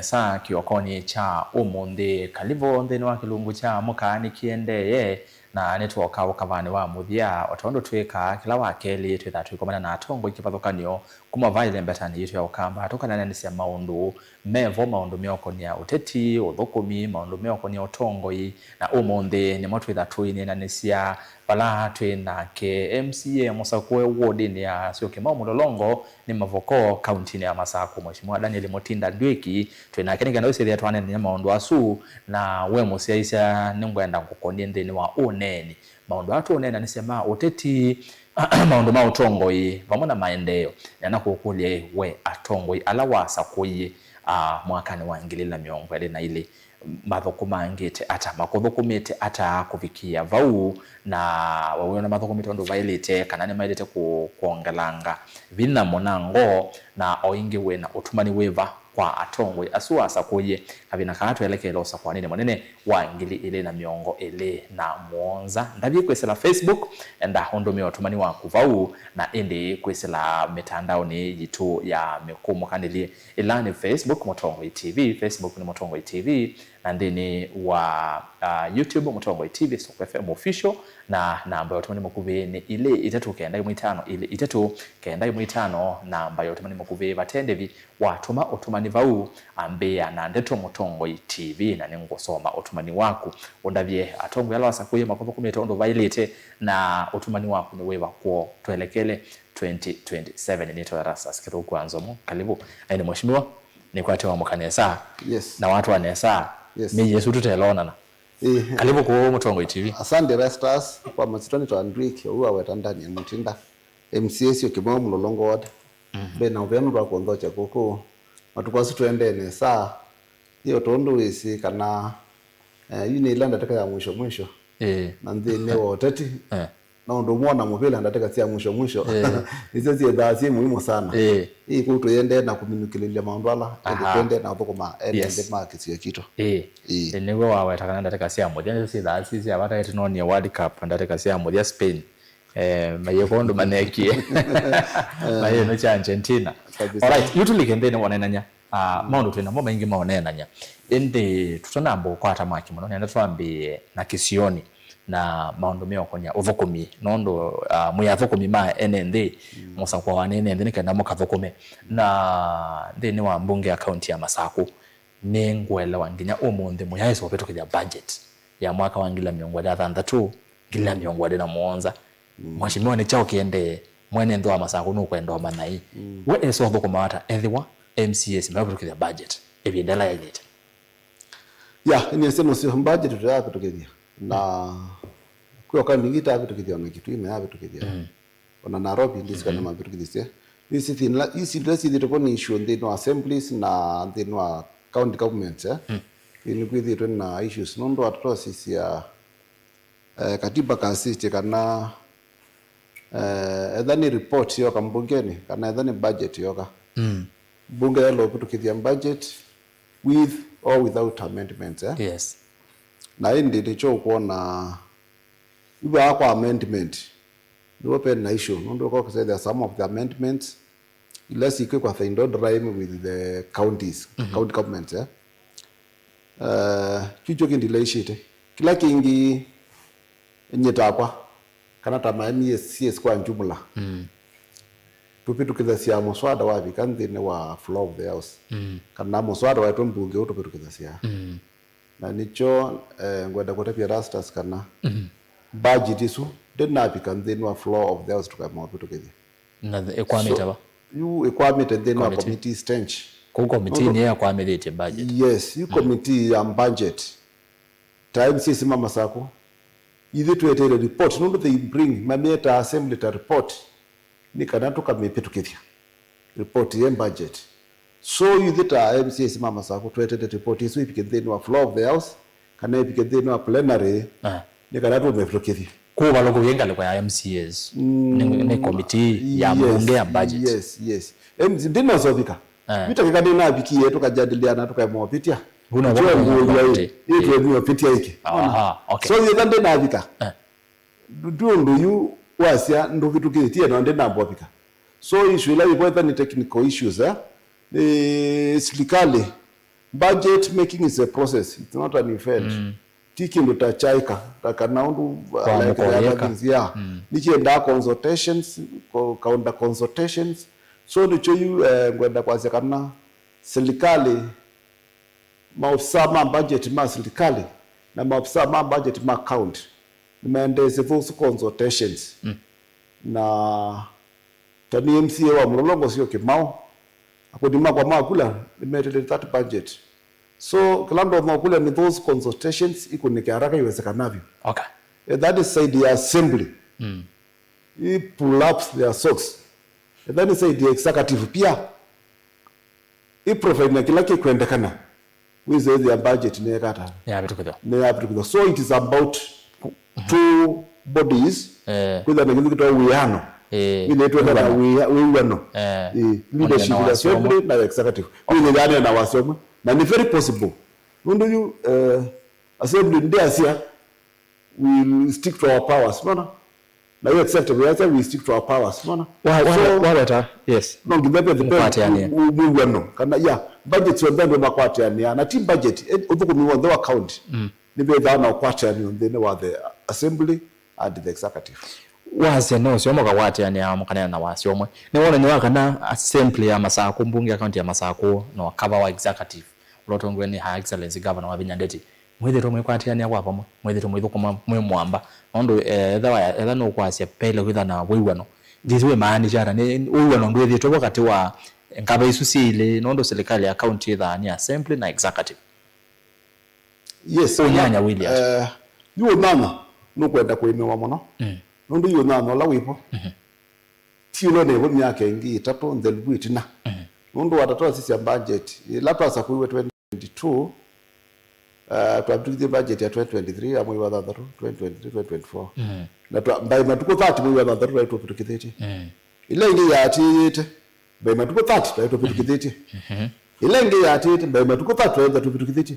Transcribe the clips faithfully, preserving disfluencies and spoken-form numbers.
Sa kĩokonĩ kya ũmũnthĩ, kalivũ nthĩnĩ wa kĩlungu kya mũkaa nĩkĩendee, na nĩtwoka ũkavanĩ wa mũthya. O ta ũndũ twĩkaa kĩla wa kelĩ, twĩthaa tũikomana na atongoi kĩvathũkany'o kuma va ĩlembetanĩ yitũ ya Ũkamba, tũkaneenanĩsya maũndũ me vo, maũndũ meũkonĩa ũteti, ũthũkũmi, maũndũ meũkonĩa ũtongoi, na ũmũnthĩ nĩmo twĩtha tũineenanĩsya vala twĩ nake M C A mũsakũe wodinĩ ya Syokimau Mũlolongo nĩ Mavoko, kauntinĩ ya Masakũ, Mheshimiwa Daniel Mutinda Ndwĩki. Twĩ nake nĩ kenda ũsĩthĩa twaneenany'a maũndũ asu, na we mũsyaĩĩsya nĩngwenda ngũkonie nthĩnĩ wa ũneeni. Maũndũ aa tũũneenanĩsya ma ũteti, maũndũ ma ũtongoi, vamwe na maendeeo. Nĩenda kũkũlya ĩ, we atongoi ala wasakũie, a, mwakanĩ wa ngili ilĩ na mĩongo ĩlĩ na ilĩ, mathũkũmangĩte ata, makũthũkũmĩte ata kũvikĩa vau, na wawĩona mathũkũmĩte ũndũ vaĩlĩte, kana nĩmaĩlĩte kũ-, kwongelanga vinya mũnango, na o ĩngĩ wĩ na ũtumani wĩva kwa atongoi asu wasakũie kavina kaa twelekele ũsakũanĩnĩ mũnene wa ngili ilĩ na mĩongo ĩlĩ na mũonza? Ndavye kwĩsĩla Facebook, enda ũndũmĩe ũtumani waku vau, na ĩndĩ kwĩsĩla mĩtandaonĩ yitũ ya mĩkũmũkanĩlye. Ĩla nĩ Facebook Mũtongoi T V, Facebook nĩ Mũtongoi T V, na nthĩnĩ wa, ah, YouTube Mũtongoi T V Soko F M Official, na namba ya ũtũmani mũkuvĩ nĩ ilĩ itatũ kenda ĩmwe itano ilĩ itatũ kenda ĩmwe itano, namba ya ũtũmani mũkuvĩ. Vate ndĩvi, watũma ũtũmani vau, ambĩĩa na ndeto Mũtongoi T V, na nĩngũsoma ũtũmani waku. Ũndavye atongoi ala wasakũie makũthũkũmĩte ũndũ vaĩlĩte, na ũtũmani waku nĩ wĩva kwoo. Twelekele twenty twenty-seven. Nĩtawa Erastus Kĩthũku wa Nzomo. Karibu. Aĩ nĩ mheshimiwa, nĩkwate wamũka nesa. Yes. Na watwa nesa. Yes. Mĩĩ ĩsu tũtelonana. Eh. Karibu kũũ Mũtongoi T V. Asante Erastus, kwa masitwa nĩtawa Ndwĩki, ũu aweta Daniel Mutinda, M C A Syokimau Mũlolongo Ward. Mhm. Mbĩ na ũvea nũndũ wa kũnthokya kũkũ. Matukũ asu tũendee nesa. Ĩ, o tondũ wĩsĩ kana, eh, yu nĩ ĩla ndatĩka ya mwisho mwisho. Eh. Na nthĩnĩ wa ũteti, eh, na ũndũ ũmwe na mũvĩla ndatĩka sya mwisho mwisho. Eh. Nĩsyo syĩthaa syĩ muhimu sana. Eh. Ĩ, kũu tũyendee na kũminũkĩlĩlya maũndũ ala, ĩndĩ, aha, twendee na ũthũkũma ene, yes, nthĩ ma kĩsio kitũ. Eh. Ĩ. Ĩ, nĩw'o waweta kana ndatĩka sya mũthya nĩsyo syĩthaa syĩ sya vata, ĩtinonie World Cup, ndatĩka sya mũthya Spain. Eh, mayĩko ũndũ manekie. Mayĩno kya Argentina. Kabisa. Alright, yu tũlike nthĩnĩ wonenanya. Ah, maũndũ twĩ namo maingĩ maoneenany'a. Ĩndĩ tũtanamba ũkwata mwaki mũno, nenda twambĩĩe na kĩsionĩ na maũndũ meũkonya ũthũkũmi. Nũndũ, ah, mwĩ athũkũmi ma ene nthĩ, mm, mũsakũawa nĩ ene nthĩ nĩ kenda mũkathũkũme. Na nthĩnĩ wa mbunge ya kaunti ya Masakũ, nĩngũelewa nginya ũmũnthĩ mũyaĩsa ũvĩtũkĩthya budget ya mwaka wa ngili ilĩ na mĩongo ĩlĩ na thanthatũ, ngili ilĩ na mĩongo ĩlĩ na mũonza. Mm. Mheshimiwa, nĩ kyaũ kĩendee? Mwene nthĩ wa Masakũ nũkwenda ũmanya ĩ. Mm. We esa ũthũkũma ata ethĩwa M C As meũvĩtũkĩthya budget ĩvinda ĩla yaĩlĩte? Ya, nĩasya nũseo budget tũyavĩtũkĩthya. Na kwĩ o kaunti ingĩ itavĩtũkĩthya, ona Kitui mayavĩtũkĩthya. Mm. Ona Nairobi ndĩsĩ kana, mhm, mavĩtũkĩthĩsye. Isi thĩna, isi ila syĩthĩĩtwe vo nĩ issue nthĩnĩ wa assemblies na nthĩnĩ wa county governments, eh? Mm. Ĩ, nĩkwĩthĩĩtwe na issues nũndũ wa tũtosisya, eh, katiba kasisye kana, eh, etha nĩ report yoka mbungenĩ kana etha nĩ budget yoka, mm, mbunge yaĩle ũvĩtũkĩthya budget with or without amendments, eh? Yes. Na ĩndĩ nĩkyo ũkwona ivaa kwa amendment, nĩvo ve na issue, nũndũ ũkokĩsethya some of the amendments ila sikwĩkwa they don't rhyme with the counties, mhm, county governments, eh? Eh, kyu kyo kĩndilei shĩte. Kĩla kĩngĩ nyie takwa, kana ta ma M C As kwa jumla, mm, tũvĩtũkĩthasya mũswada wavika nthĩnĩ wa floor of the house. Mm. Kana mũswada waĩtwe mbunge ũtũvĩtũkĩthasya. Mm. Na nĩkyo, eh, ngwenda kũtavya Erastus kana, mhm, budget ĩsu ndĩnavika nthĩnĩ wa floor of the house tũkaema ũvĩtũkĩthya. Na th-, ĩkwamĩte va? So, yu ĩkwamĩte nthĩnĩ wa committee. Committee stage. Kũu committee nũndũ nĩyo yakwamĩthĩtye budget. Yes, yu, mm, committee ya budget. Ta M C As ma Masakũ, ithyĩ tweteele report, nũndũ they bring, mamĩetaa assembly ta report, nĩ kana tũkamĩvĩtũkĩthya report ye budget. So ithyĩ ta M C As ma Masakũ tweteele report ĩsu ĩvike nthĩnĩ wa floor of the house, kana ĩvike nthĩnĩ wa plenary, ah, nĩ kana tũmĩvĩtũkĩthye. Kũvalũkũvya ngalĩko ya M C As, mm, nĩ, nĩ committee ya, yes, mbunge ya budget. Yes, yes. M C, ndĩnasovika. Eh. Vita kĩka nĩnavikie, tũkajadiliana, tũkaema ũvĩtya. Vuna nĩkyo ngũlya ĩ, ĩ, ĩ, tũemie ũvĩtya ĩkĩ. Aha, okay. So, yetha ndĩnavika. Eh. Ndũ, ndũ ũndũ yu wasya ndũvĩtũkĩtye, no ndĩnamba ũvika. So, issue ila yĩvo etha nĩ technical issues, eh? Nĩ silikalĩ Budget making is a process, it's not an event. Mm. Ti kĩndũ ta kyaĩka, ta kana ũndũ, uh, like the other things, yeah. Mm. Nĩkyendaa consultations, co- kaunda consultations. So nĩkyo yu, eh, ngwenda kwasya kana serikali, maofisa ma budget ma serikali na maofisa ma budget ma county nĩmaendeesye those consultations. Mm. Na ta nĩ M C A wa Mũlolongo Sio Kimao, akũni makwa ma kula nĩmetelee that budget. So kĩla ndonya kula nĩ those consultations ikũnĩke haraka iwezekanavyo. Okay. Eh, that is side ya assembly. Mm. I pull ups their socks. And then side ya executive pia i provide na kĩla kĩkwendekana. Wĩsĩ ĩthĩa budget nĩyekata, nĩyavĩtũkĩthwa. So it is about two bodies, eh, kwĩthĩa na kĩndũ kĩtawa wĩano. Eh, wĩthĩa twenda na wĩano. Wĩa- wĩw'ano. Eh, eh, leadership ya assembly na executive wĩthĩa yanena wasya ũmwe, na nĩ very possible nũndũ yu, eh, assembly ndĩasya we will stick to our powers, unaona? Na hiyo executive yasya we stick to our powers, unaona? Wa- wa- So waweta, yes, no nginya ve the mkwatĩanĩa. Mwiw'ano kana, yeah, budget syonthe ndio makwatĩanĩa na ti budget, eh, ũthũkũmi w'onthe wa county. Mm. Nĩvethĩawa na ũkwatĩanĩo nthĩnĩ wa the assembly and the executive. Wasya no sio mũkakwatĩanĩa mũkanena na wasya ũmwe. Nĩ wonany'o wa kana assembly ya Masakũ, mbunge ya county ya Masakũ, no kava wa executive ũla ũtongoew'e nĩ Her Excellency Governor Wavinya Ndeti. Mwĩthĩtwe mwĩkwatĩanĩa kwa vamwe, mwĩthĩtwe mwĩthũkũma mwĩ mwamba. Nũndũ, eh, etha wa- etha nũkwasya pele kwĩtha na wĩw'ano, ndĩsĩ wĩmaanisha ata? Nĩ wĩw'ano ndwĩthĩtwe vo katĩ wa ngava isu syĩ ilĩ, nũndũ serikali ya county ĩthaa nĩ assembly na executive. Yes, ũnyanya wĩlĩ ata? Eh, yu ũnyanya nũkwenda kũĩmĩwa mũno. Mm. Nũndũ yu ũnyanya ũla wĩvo, mhm, ti ũla ũnevo myaka ĩngĩ ĩtatũ nthelu vu ĩtina. Mhm. Nũndũ watata wasisya budget ĩla twasakũiwe twenty twenty-two, uh, twavĩtũkĩthye budget ya twenty twenty-three ya mwei wa thanthatũ, twenty twenty-three, twenty twenty-four. Mm. Na twa- by matukũ thirty mwei wa thanthatũ twaĩ tũvĩtũkĩthĩtye. Mm. Ĩla ĩngĩ yaatĩĩte, by matukũ thirty twaĩ tũvĩtũkĩthĩtye. Mhm. Ĩla ĩngĩ yaatĩĩte, by matukũ thirty twaĩ tũvĩtũkĩthĩtye.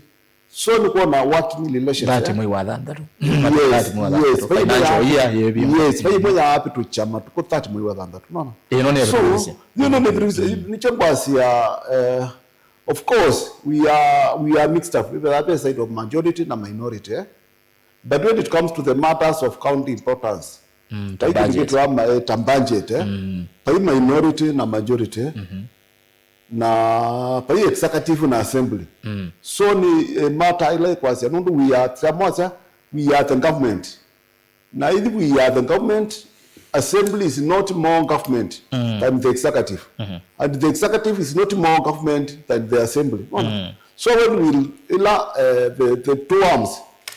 So nĩ kwona working relations, thirty eh? Mwei wa thanthatũ. Yes, thirty mwei wa yes, thanthatũ. Financial year yĩvi. Yes, vai ĩmwe yaavĩtũkya matukũ thirty mwei wa thanthatũ, unaona? Ĩno nĩ so, ĩvĩtũkĩsye. Ĩno nĩ ĩvĩtũkĩsye. Nĩkyo ngwasya, eh, of course, we are, we are mixed up. We are the side of majority na minority, eh? But when it comes to the matters of county importance, mm, ta budget. Vai kĩndũ kĩtwa ma- eh, ta budget, eh? Mm. Vai minority na majority. Mhm. Na vai executive na assembly. Mm. So nĩ, eh, matter ĩla ĩkwasya, nũndũ we are, ta mwasya, we are the government. Na if we are the government, assembly is not more government, mm, than the executive. Mm-hmm. And the executive is not more government than the assembly. Unaona? Mm. So when we ila, eh, the, the two arms,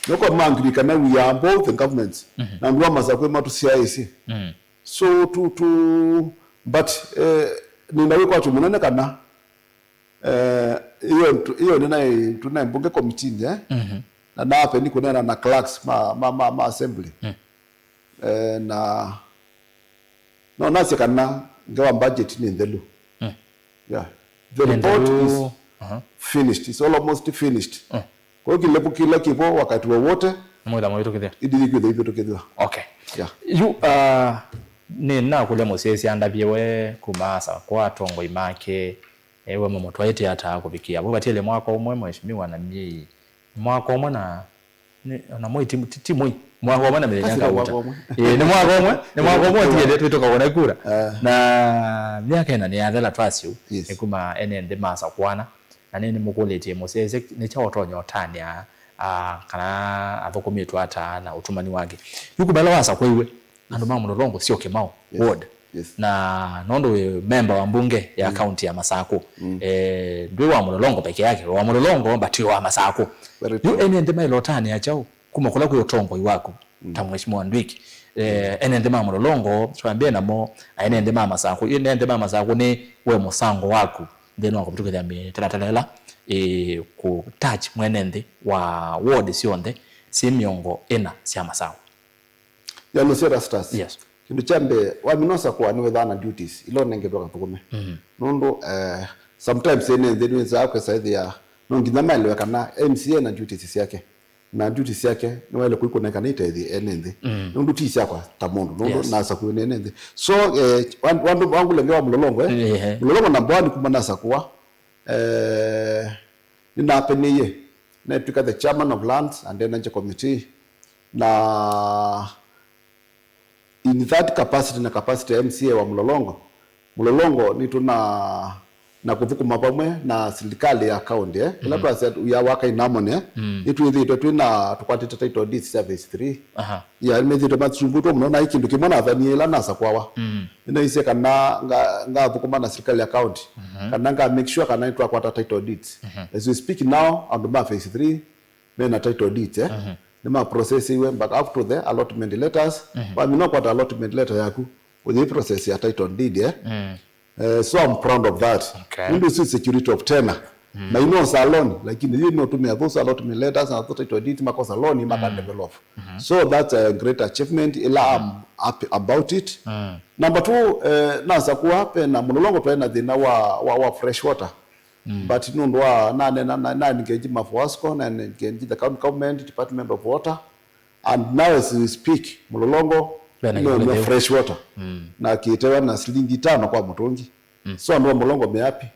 noko mangiri kana we are both the governments. Mm-hmm. Na andũ a Masakũ matũsyaĩĩsye. Mm. So to, to, but, eh, nĩna wĩkwatyo mũnene kana, eh, iyo ntu- iyo nĩnaĩ- tũnaĩ mbunge committee-inĩ, eh? Mhm. Na napeni kũneena na clerks ma, ma, ma, ma assembly. Mm. Eh, na no nasye kana ngewa budget nĩ nthelu. Mm. Yeah. The report is, aha, finished. It's almost finished. Mm. Kwa hiyo kĩlĩko kĩla kĩvo wakati wowote, mwĩtha mwĩtũkĩthya. Ĩndĩ kwĩtha ivĩtũkĩthya. Okay. Yeah. Yu, uh, nĩnakũlya mũsyaĩĩsya andavye we kuma Masakũ atongoi make, eh, we mũmũtwaĩte ata kũvikĩa vau? Vatiele mwaka ũmwe, mheshimiwa, na myei mwaka ũmwe na, nĩ, ona mwei ti, ti, ti mwei, mwaka ũmwe na mĩthenya kauta. Ĩĩ, nĩ mwaka ũmwe, nĩ mwaka ũmwe ũtiele twĩtũkawona kura. Eh. Na myaka ĩna nĩyathela twasyo, yes, nĩ kuma ene nthĩ masakũana. Na nĩ nĩmũkũlĩtye mũsyaĩĩsya nĩ kyaũ ũtonya ũtanĩa, ah, kana athũkũmĩtwe ata na ũtumani wake. Yu kuma ĩla wasakũiwe, andũ ma Mũlolongo sio Kĩmaũ, yes, ward. Yes. Na nũndũ wĩ memba wa mbunge ya, mm, kaunti ya Masakũ, mm, eh, ndwĩ wa Mũlolongo peke yake, wa Mũlolongo but wĩ wa Masakũ. Very true. Yu ene nthĩ maĩle ũtanĩa kyaũ kuma kũla kwĩ ũtongoi waku, mm, ta Mheshimiwa Ndwiki? Eh, mm, ene nthĩ ma Mũlolongo, twambie namo, na ene nthĩ ma Masakũ. Yu ene nthĩ ma Masakũ nĩ we mũsango waku nthĩnĩ wa kũvĩtũkĩthya mĩtalatala ĩla, eh, kũ touch mwene nthĩ wa ward syonthe syĩ mĩongo ĩna sya Masakũ. Yaani sio Rastus. Yes. Kĩndũ kya mbee, wamina ũsakũa nĩwĩthaa na duties ila ũnengetwe kathũkũme. Mhm. Nũndũ, eh, sometimes ene nthĩ nĩwĩsaa kwĩsa ĩthĩa, no nginya maelewe kana M C A na duties syake. Na duties syake nĩwaĩle kũikũna kana itethye ene nthĩ. Mm. Nũndũ ti syakwa ta mũndũ, nũndũ, yes, nasakũiwe nĩ ene nthĩ. So, eh, wan- wandũ wangũlenge wa Mũlolongo, eh? Ehe. Mũlolongo number one kuma nasakũa, eh, Nĩnapeniie, netw'ĩka the chairman of Lands and Energy Committee, na in that capacity na capacity ya M C A wa Mlolongo, Mlolongo nĩtũna na kũthũkũma vamwe na silikalĩ ya county, eh? Ĩla twasya we are working in harmony, eh? Nĩtwĩthĩĩtwe twĩ na, tũkwatĩte title deeds sya phase three. Aha. Yeah, nĩmethĩĩtwe masungutwe mũno, na ĩ kĩndũ kĩmwe nathanie ĩla nasakũawa. Nĩnaisye kana nga-, ngathũkũma na silikalĩ ya county, kana nga make sure kana nĩtwakwata title deeds. As we speak now, andũ ma phase three mena title deeds, eh? Nĩma processiwe, but up to the allotment letters, wamina kwata allotment letter yaku, ũyĩ process ya title deed, eh? Eh, so I'm proud of that. Okay. Nĩndũ si security of tenure. Na ino salon, lakini you know, tumia those allotment letters na those title deeds, makosa loan, maka develop. So that's a great achievement, ila I'm happy about it. Number two, eh, nasakũa pena Mlolongo twena thĩna wa, wa, wa fresh water. But nũndũ wa nanena, na, na engage ma FOASCO, na engage the county government, Department of Water, and now as we speak, Mlolongo nĩmenywa fresh water. Na kĩtewa na silingi itano kwa mũtũngi. So andũ a Mlolongo me happy.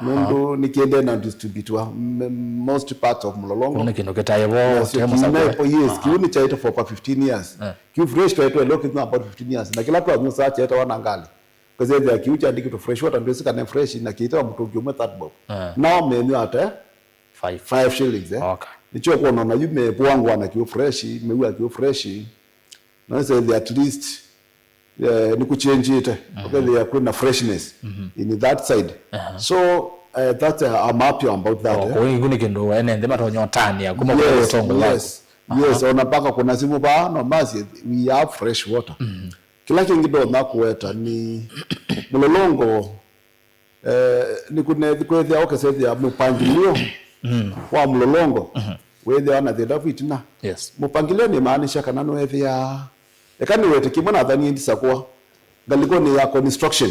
Nũndũ nĩkĩendee na distributiwa m-, most part of Mlolongo. Kũu nĩ kĩndũ kĩtaĩ vo, yes, kĩtaĩ mũsakũe. Yes, aha, kĩu nĩkyaĩte for over fifteen years. Eh. Kĩu fresh twaĩtwe leo kĩthina about fifteen years. Na kĩla twanyusaa kyaĩtawa na ngalĩ. Kwĩsethĩa kĩu kyandĩkĩtwe fresh water, ndwĩsĩ kana fresh, na kĩĩtawa mũtũngi ũmwe that bob. Eh. Nao menywa ate five. Five shillings, eh? Okay. Nĩkyo kwona na yu mepũangwa na kĩu fresh, mew'a kĩu fresh. Na wĩsethĩa at least, eh, nĩkũchenjĩte. Ũkethĩa kwĩna freshness in that side. So, eh, that's, uh, I'm happy about that, eh? Kũu nĩ kĩndũ ene nthĩ matonya ũtanĩa kuma kwa ũtongoĩ waku. Yes, yes, ona mpaka kuna simu vaa, no masi, we have fresh water. Kĩla kĩngĩ ndonya kũweta nĩ Mlolongo, eh, nĩkũnethi kwĩthĩa ũkesethĩa mũpangilio wa Mlolongo wĩthĩawa na thĩna vu ĩtina. Yes. Mũpangilio nĩmaanisha kana nĩwethĩa, eka nĩwete kĩmwe nathanie ndisakũa ngalĩkonĩ ya construction.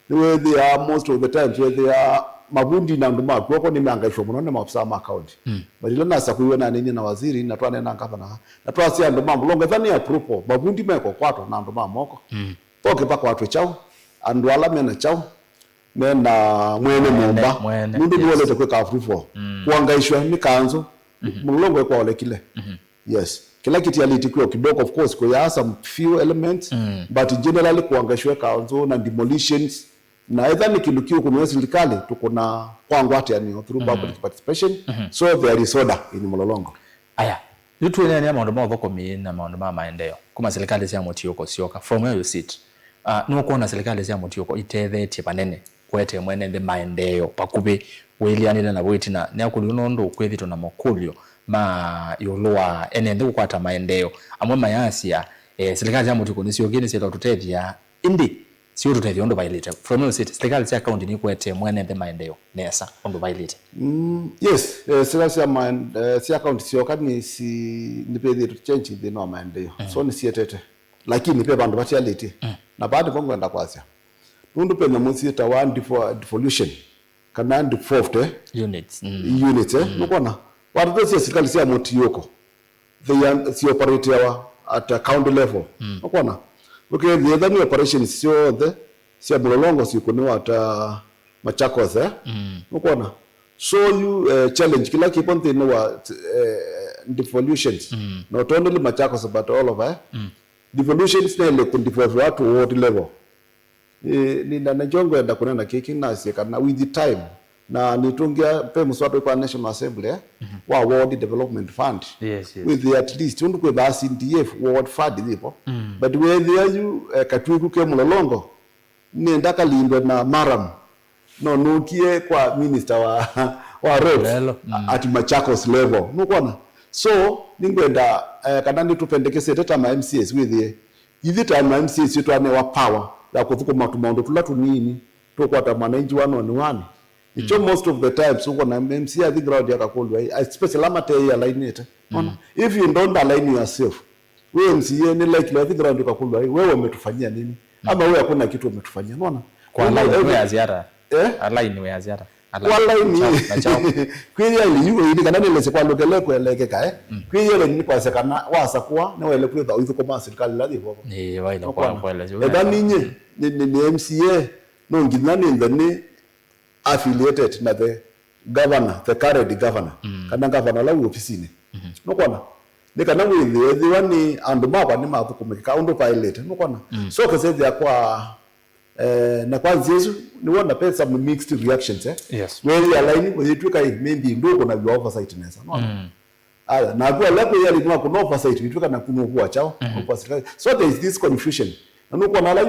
Nĩwethĩa most of the times wethĩa mavundi na andũ ma kw'oko nĩmeangaishwa mũno nĩ maofisa ma county. But ĩla nasakũiwe nanenie na waziri na twanena ngavana, na twasya andũ ma Mlolongo, ethwa nĩ approval, mavundi mekokwatwa na andũ ma moko. Poke pakwatwe kyaũ, andũ ala mena kyaũ, mena mwene nyũmba. Mwene, nũndũ yes, nĩwolete kwĩka approval. Kũangaishwa nĩ kanzũ, Mlolongo ĩkwaolekile. Yes. Kĩla kĩtialĩte kwĩo kidogo, of course, kũyaa some few elements, but generally kũangaishwa kanzũ na demolitions, na ethwa nĩ kĩndũ kĩũkũnĩwe silikalĩ, tũkũna kwa ngwatanĩo through public participation. So there is order in Mlolongo. Aya, yu twĩneenea maũndũ ma ũthũkũmi na maũndũ ma maendeeo kuma silikalĩ sya mũtiũko syoka. From where you sit, uh, nũkwona silikalĩ sya mũtiũko itethetye vanene kũete mwene nthĩ maendeeo vakuvĩ wĩlĩanĩte navo ĩtina? Nĩakũlilw'e nũndũ kwĩthĩtwe na makũlyo ma ĩũlũ wa ene nthĩ kũkwata maendeeo. Amwe mayasya, eh, silikalĩ sya mũtiũko nĩsyũkie nĩsyĩtwa tũtethya, ĩndĩ sio tũtethyo ũndũ vaĩlĩte. From your seat, silikalĩ sya kaunti nĩkũetee mwene nthĩ maendeeo nesa ũndũ vaĩlĩte? Mm, yes, eh, silikalĩ sya maen-, eh, sya kaunti syoka nĩsi-, nĩvĩthĩĩtwe change nthĩnĩ wa maendeeo. So nĩsietete. Lakini ve vandũ vatialĩtye. Na vaa nĩvo ngwenda kwasya. Nũndũ ve nyamũ syĩtawa defo-, devolution, kana devolved, eh? Units. Units, eh? Nũkwona? Watata sya silikalĩ sya mũtiũko, they are, si operate at a county level. Nũkwona? Ũkethĩa ethwa nĩ operations syonthe sya Mlolongo sikũnĩwa ta Machakos, eh? Nũkwona? So you, eh, challenge kĩla kĩvo nthĩnĩ wa, eh, devolutions, not only Machakos but all over, eh? Devolutions nĩyaĩle kũdevolviwa at ward level. Eh, nĩ, na nĩkyo ngwenda kũneena kĩkĩ nasye kana with the time, na nĩtũngĩa ve mũswada kwa National Assembly, eh, wa Ward Development Fund. Yes, yes. With at least, ũndũ kwĩthaa C D F, Ward Fund yĩvo. But wethĩa yu, eh, katwĩku ke Mlolongo, nĩenda kalindwe na maram. No nũkie kwa minister wa, wa roads at Machakos level. Nũkwona? So, nĩngwenda, eh, kana nĩtũpendekesete ta ma M C As wĩthĩe. Ithyĩ ta ma M C As twanewa power ya kũthũkũma tũmaũndũ tũla tũnini tũkwata mwananchi one on one. Nĩkyo most of the times ũkwona M C A athi ground akakũlw'a, especially ala mateĩ alainĩte. Ona, if you don't align yourself, we M C A ni likely athi ground ukakũlw'a, "Wewe umetufanyia nini?" Ama, "Wewe hakuna kitu umetufanyia." Unaona? Kwa line we aziara. Eh? A line we aziara. Kwa line. Chao, na chao. Kwĩyĩla yu, ĩndĩ kana nĩlesĩ kwa lũkele kwelekeka, eh? Kwĩyĩla nĩ kwasya kana wasakũa, nĩwaĩle kwĩtha ũithũkũma silikalĩ ĩla yĩ vo. Nĩ waĩle kwa kwelesya. Etha ninye, nĩ, nĩ, nĩ M C A, no nginya nĩ nthĩ nĩ affiliated na the governor, the current governor, mm, kana governor ũla wĩ ofisinĩ. Mhm. Nũkwona? Nĩ kana wĩthĩe, ethĩwa nĩ andũ makwa nĩmathũkũmĩka ũndũ vaĩlĩte. Nũkwona? Mm. So kĩsethĩa kwa, eh, na kwa nzĩa ĩsu, nĩwona pe some mixed reactions, eh? Yes. Wĩyĩalaini, ũyĩtw'ĩka ĩ, maybe ndũkũnaw'a oversight nesa. Nũkwona? Mm. Aya, naku ala kwĩyĩalaini makũna oversight, wĩtw'ĩka naku nũkũwa kyaũ, mhm, nũkũwa silikalĩ. So there is this confusion. Na nũkwona ala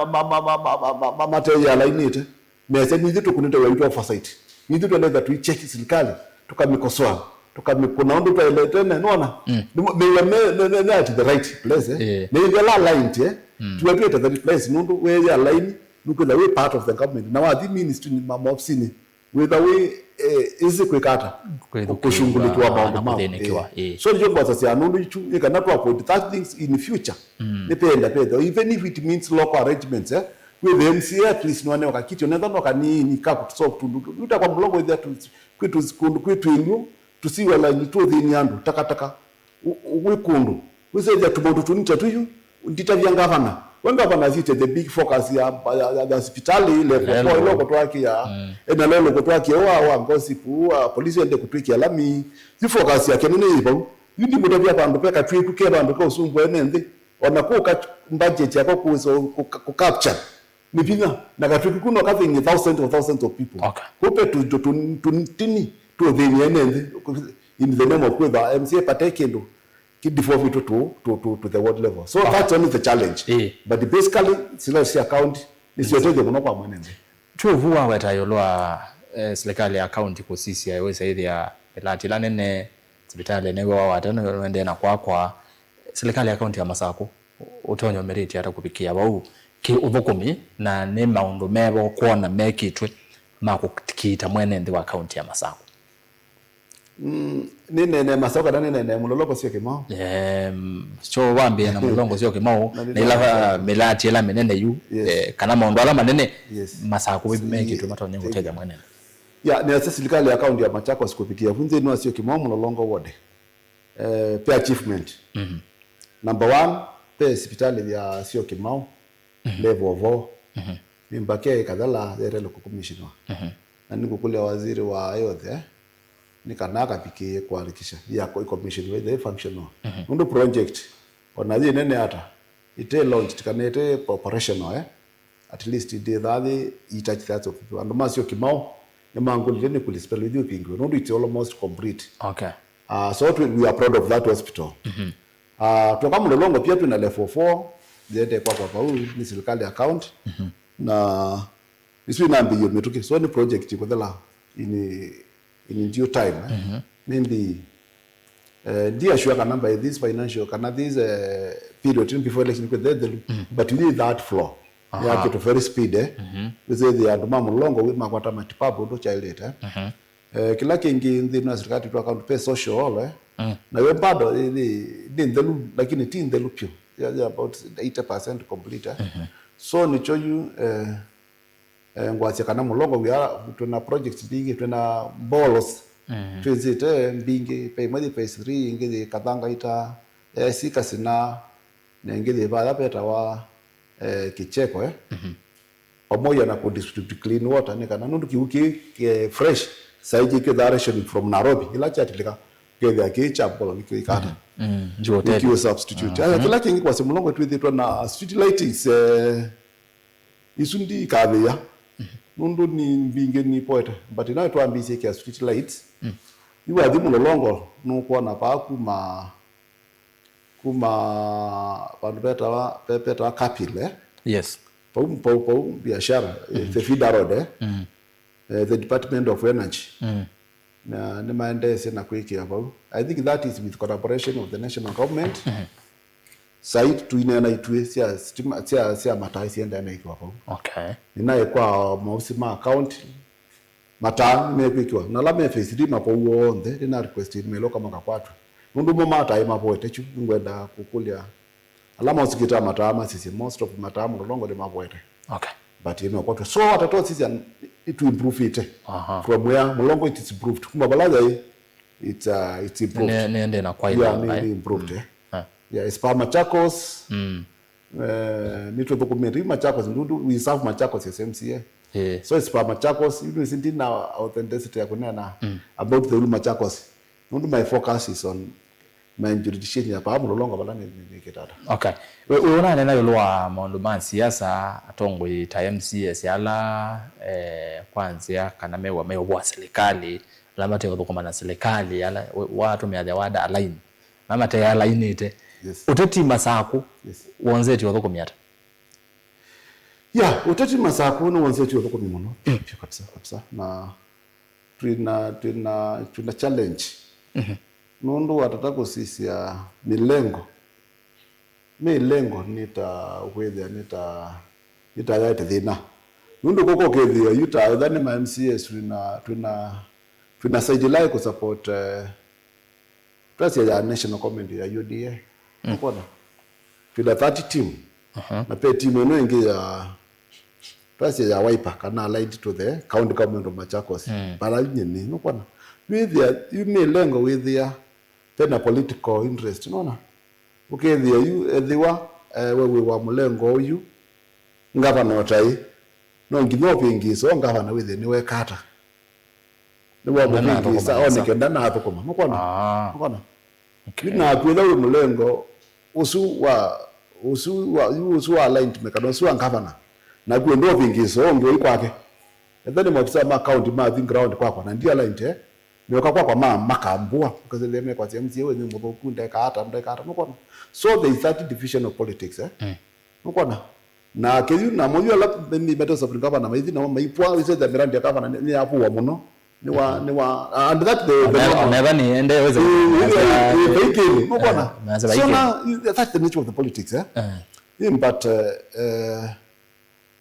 ma-, ma-, mateyĩalainĩte. Mesya, nithyĩ tũkũnĩte waitũ oversight. Nithyĩ tũendete tũicheck silikalĩ, tũkamĩkosoa, tũkamĩkũna ũndũ twaĩle tene, nona? Mm. Nĩ, nĩ, nĩ, nĩ, nĩ at the right place, eh? Yeah. Nĩ ithyĩ ala aligned, eh? Mm. Tiwe twĩ at the right place, nũndũ wĩyĩalaini, nũkwĩtha wĩ part of the government. Na wathi ministry-nĩ, ma, maofisinĩ, wĩtha wĩ, eh, easy kwĩka ata? Kwĩthukĩĩwa kũshughulikiwa maũndũ na mau. Kũthĩnĩkĩwa, eh. Eh. So nĩkyo ngwasasya nũndũ ichu, nĩ kana to avoid such things in future. Mm. Nĩpenda petha, even if it means local arrangements, eh? With the M C A at least nĩwanewa kakiti, onetha no kanini ka kũsolve tũndũ tũu. Yu ta kwa Mũlongo ĩthĩa tu-, kwĩ tũ-, kũndũ kwĩ twĩlũ, tũsiwa laini tũthĩnĩ andũ, takataka. U-, u-, wĩ kũndũ. Wĩsethĩa tũmaũndũ tũnini ta tũu, nditavya ngavana. We ngavana asĩtye the big focus ya, ya, ya, ya sipitalĩ, level four, ĩla ũkũtwakĩa, mm, ena lelo ũkũtwakĩa, wa, wa gossip, wa polisi ende kũtwĩkĩa lami. Yu focus yake nene yĩ vau. Yu ndimũtavya vandũ ve katwĩku ke vandũ ka ũsumbũa ene nthĩ. Ona kũka budget yako kũweza kũ-, kũ-, capture nĩ vinya, na katwĩku kũu no kathĩny'e thousands of thousands of people. Okay. Kũu ve tũ-, tũ-, tũ-, tũtini tũthĩny'e ene nthĩ in the name of kwĩtha M C A pate kĩndũ ki devolve to, to, to, to, to the world level. So, okay, that's only the challenge. Eh. But basically, sila cia county nĩ cia ũtethyo mũno kwa mwene nthĩ. Twĩ ũvu waweta ĩũlũ wa, eh, silikalĩ ya county kũsisya wĩsa ĩthĩa mĩlati ĩla nene, sivitalĩ nĩw'o wa wata nĩwendee na kwakwa. Silikalĩ ya kaunti ya Masakũ ũtonyo ũmĩrĩtye ata kũvikĩa vau kĩ ũthũkũmi, na nĩ maũndũ meva ũkwona mekĩtwe ma kũkiita mwene nthĩ wa kaunti ya Masakũ? Mm, nĩnene Masakũ kana nĩnene Mũlolongo Syokimau? Em, so wambĩe na Mũlolongo Syokimau, na ila mĩlati ĩla mĩnene yu, yes, eh, kana maũndũ ala manene, yes, Masakũ mekĩtwe matonye kũtethya mwene nthĩ. Ya, nĩasya silikalĩ ya kaunti ya Machakos kũvikĩa vu nthĩnĩ wa Syokimau Mũlolongo ward. Eh, pe achievement. Mhm. Number one, pe sipitalĩ ya Syokimau, mhm, level four. Mhm. Nĩ mbake ĩkathela yeteele kũkomishiniwa. Mhm. Na nĩngũkũlya waziri wa health, eh, nĩ kana akavikĩe kũhakikisha ya ko-, ĩkomishiniwa ĩthe ĩ functional. Mhm. Nũndũ project, ona yĩ nene ata, ĩte launched kana ĩte operational, eh, at least ndĩthaa yĩ, it touch that of people. Andũ ma Syokimau nĩmangũlile nĩ kũli spell ithyĩ ũvingĩwe, nũndũ it's almost complete. Okay. Uh, so we, we are proud of that hospital. Mhm. Uh, twoka Mũlolongo pia twĩ na level four, yende kwakwa vau, nĩ silikalĩ account. Mhm. Na isu inambĩĩe mĩtũkĩ. So nĩ project ĩkũthela in, in due time, eh? Mhm. Maybe, eh, ndi assure kana by this financial, kana this, eh, period, before election, kwĩthĩa ĩthelu, mhm, but we need that floor. Aha. Yakĩtwe very speed, eh? Mhm. Wĩsĩthĩa andũ ma Mũlolongo wĩ makwata matibabu ũndũ kyaĩlĩte. Mhm. Eh, kĩla kĩngĩ nthĩnĩ wa silikalĩ twa kaunti pe social hall, eh? Mm. Nayo bado ĩ, ĩ, nĩ nthelu, lakini ti nthelu vyũ. Ya, ya about eighty percent complete, eh? Mhm. So nĩkyo yu, eh, eh, ngwasya kana Mũlolongo wĩ a, twĩ na projects mbingĩ, twĩ na boreholes, mhm, twĩnzĩte mbingĩ, pe ĩmwe yĩ phase three, ĩngĩ yĩ Kathangaita, eh, si Kasina, na ĩngĩ yĩ vaya vetawa, eh, Kicheko, eh? Mhm. Pamoja na kũ distribute clean water, nĩ kana nũndũ kĩw'ũ kĩ, kĩ fresh, sai kĩkĩthaa rationing from Nairobi, ĩla kyatilĩka, kethĩa kĩ kya bottle nĩkĩo ikata. Mhm. Mm, ndio hotel. Nĩkĩo substitute. Mhm. Aya, kĩla kĩngĩ kwasya Mũlolongo twĩthĩtwe na street lightings, eh, isu ndikathĩa. Mhm. Nũndũ nĩ mbingĩ nĩipoete, but nayo twambĩĩsye kĩa street lights. Mm. Yu wathi Mũlolongo, nũkwona vaa kuma kuma vandũ vetawa, ve-, vetawa Kapil, eh? Yes. Pau, pau, pau biashara, eh, mm, the feeder road, eh? Mm. Eh, the Department of Energy. Mm. Na nĩmaendeesye na kwĩkĩa vau. I think that is with collaboration of the national government. Mm-hmm. Sai tũineena ituĩ sya stima, sya, sya mataa siendeea na ĩkĩwa vau. Okay. Nĩnaĩ kwa maosi ma county, mataa nĩmekwĩkĩwa. Na ala me phase three makou onthe, nĩna request email ũka makakwatwe. Nũndũ mo mataa mavoete kyu, nĩngwenda kũkũlya ala maũsikĩtaa mataa masisye, most of mataa Mũlolongo nĩmavoete. Okay. But ĩno kwatwe. So, atata sisya, it improved. Aha. From where Mũlolongo it is improved. Kuma vala yaĩ, it's, uh, it's improved. Nĩ, nĩ, nĩ na kwa yeah, ĩla, nĩ, right? Nĩ improved, mm, eh. Ah. Yeah, it's per Machakos. Mm. Eh, nĩtũthũkũmĩte yu Machakos, nũndũ we serve Machakos as M C A. Eh. So it's pa Machakos, you know, since ndina authenticity ya kunena about the real Machakos. Nundu my focus is on my jurisdiction ya pa Mlolongo vala ni, ni, ni kitata. Okay. We, we unanena yulu wa maundu ma siasa, atongoi ta M C As ala, eh, kwa nzĩa kana mewa mewa serikali, ala mate ũthũkũma na serikali, ala we, watumia the word align. Na mate alainite. Yes. Ũteti Masaku, yes, wonzeti ũthũkũmi ata? Yeah, ũteti Masaku nĩwonzeti ũthũkũmi mũno. Pyu, pyu kabisa, kabisa. Na twina, twina, twina challenge. Mhm. Nũndũ watata kũsisya mĩlengo. Mĩlengo nĩ ta kwĩthĩa, nĩ ta, nĩ ta yaete thĩna. Nũndũ kũkũ ũkĩthĩa, yu ta ethwa nĩ ma M C As twina, twina, twina side line kũsupport, eh, twasya ya National Committee ya U D A. Mm. Ũkwona? Twina thirty team. Aha. Na pe team ĩno ĩngĩ ya, twasya ya Wiper, kana allied to the county government of Machakos. Mm. Vala yu nyeni, nũkwona? Wĩthĩa, yu mĩlengo wĩthĩa, pena political interest, nũona? Ũkethĩa yu, ethĩwa, eh, we wĩ wa mũlengo ũyu, ngavana ũtaĩ, no nginya ũvĩngĩĩse o ngavana wĩthĩe nĩweka ata. Nĩwamũvĩngĩĩsa, one kenda naathũkũma. Nũkwona? Ah. Nũkwona? Okay. Yu naku ethĩwa wĩ mũlengo ũsu wa, ũsu wa, yu ũsu wa aligned me kana ũsu wa ngavana, naku enda ũvĩngĩĩse o ũngĩ ũi kwake. Ethĩwa nĩ maofisa ma county mathi ground kwakwa na ndi aligned, eh? Meũka kwakwa ma, makambua. Ũkasethĩa mekwasya M C A ũyũ nĩ mũthũku, ndeka ata, ndeka ata. Nũkwona? So there is that division of politics, eh? Mm. Nũkwona? Na kĩu namo yu ala mate support gavana maithi namo maipwa, wĩsethĩa miradi ya gavana nĩ, nĩ ya kũwa mũno. Nĩ wa, nĩ wa, and that the, the normal. Onetha nĩ ende weze. Eh, eh, eh, eh, nũkwona? Eh, nasa. So na, that's the nature of the politics, eh? Eh. In but, eh, eh,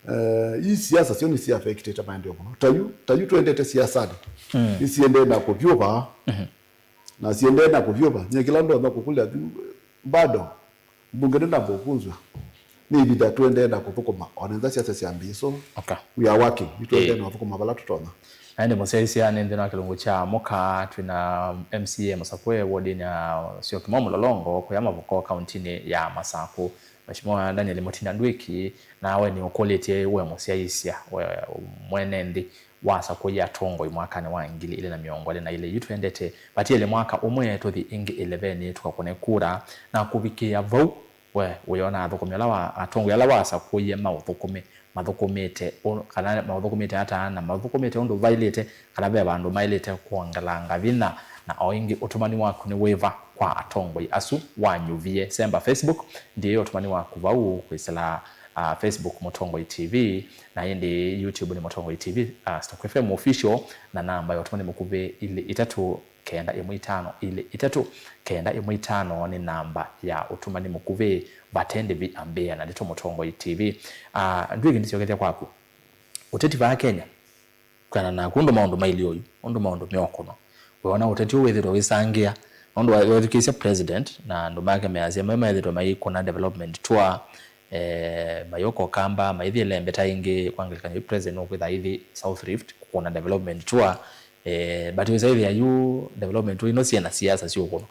eh, ii siasa syo nĩ si affectĩte maendeeo mũno. Ta yu, ta yu twendete siasanĩ. Mm. Nĩ siendee na kũvyũva. Mhm. Na siendee na kũvyũva. Nyie kĩla ndonya kũkũlya yu, bado mbunge ndĩnamba ũkunzw'a. Nĩ ĩvinda tũendee na kũthũkũma, o na ethĩwa siasa syambĩĩe. So, okay, we are working. Nĩtũendee, eh, na ũthũkũma vala tũtonya. Na ĩndĩ mũsyaĩĩsya nĩ nthĩnĩ wa kĩlungu kya mũka, twĩna M C A mũsakũe wodinĩ ya Syokimau Mlolongo, kũya Mavoko, kauntinĩ ya Masaku. Mheshimiwa Daniel Mutinda Ndwiki, nawe nĩ ũkũlĩtye we mũsyaĩĩsya, we mwene nthĩ wasakũie atongoi mwakanĩ wa ngili ilĩ na mĩongo ĩlĩ na ilĩ. Yu twendete vatiele mwaka ũmwe tũthi ĩngĩ ĩlevenĩ tũkakũne kura na kũvikĩĩa vau. We ũyona athũkũmi ala wa, atongoi ala wasakũie maũthũkũme, mathũkũmĩte ũ-, kana maũthũkũmĩte ata na mathũkũmĩte ũndũ vaĩlĩte, kana ve vandũ maĩlĩte kwongelanga vinya, na o ĩngĩ ũtũmani waku nĩ wĩva kwa atongoi asu wanyuvie? Semba Facebook, ndiĩ ũtũmani waku vau kwĩsĩla, ah, Facebook Mũtongoi T V, na ĩndĩ YouTube nĩ Mũtongoi T V, ah, Stock F M Official, na namba ya ũtũmani mũkuvĩ ilĩ itatũ kenda ĩmwe itano ilĩ itatũ kenda ĩmwe itano nĩ namba ya ũtũmani mũkuvĩ vate ndĩvi ambĩĩa na ndeto Mũtongoi T V. Ah, Ndwiki, ndĩsyokethya kwaku. Ũteti vaa Kenya, kwĩana naku ũndũ maũndũ mailye ũyu, ũndũ maũndũ meũkũnwa. Weona ũteti ũũ wĩthĩtwe wĩsangĩa, nũndũ wa, wethukĩĩsya president na andũ make measya me methĩtwe maikũna development tour, eh, mayũka Ũkamba, maithi ĩlembe ta ĩngĩ, kwa ngelekany'o yu president nũkwĩtha aithi South Rift kũkũna development tour, eh, but wĩsaĩthĩa yu development tour ino syĩna siasa syũkũnwa.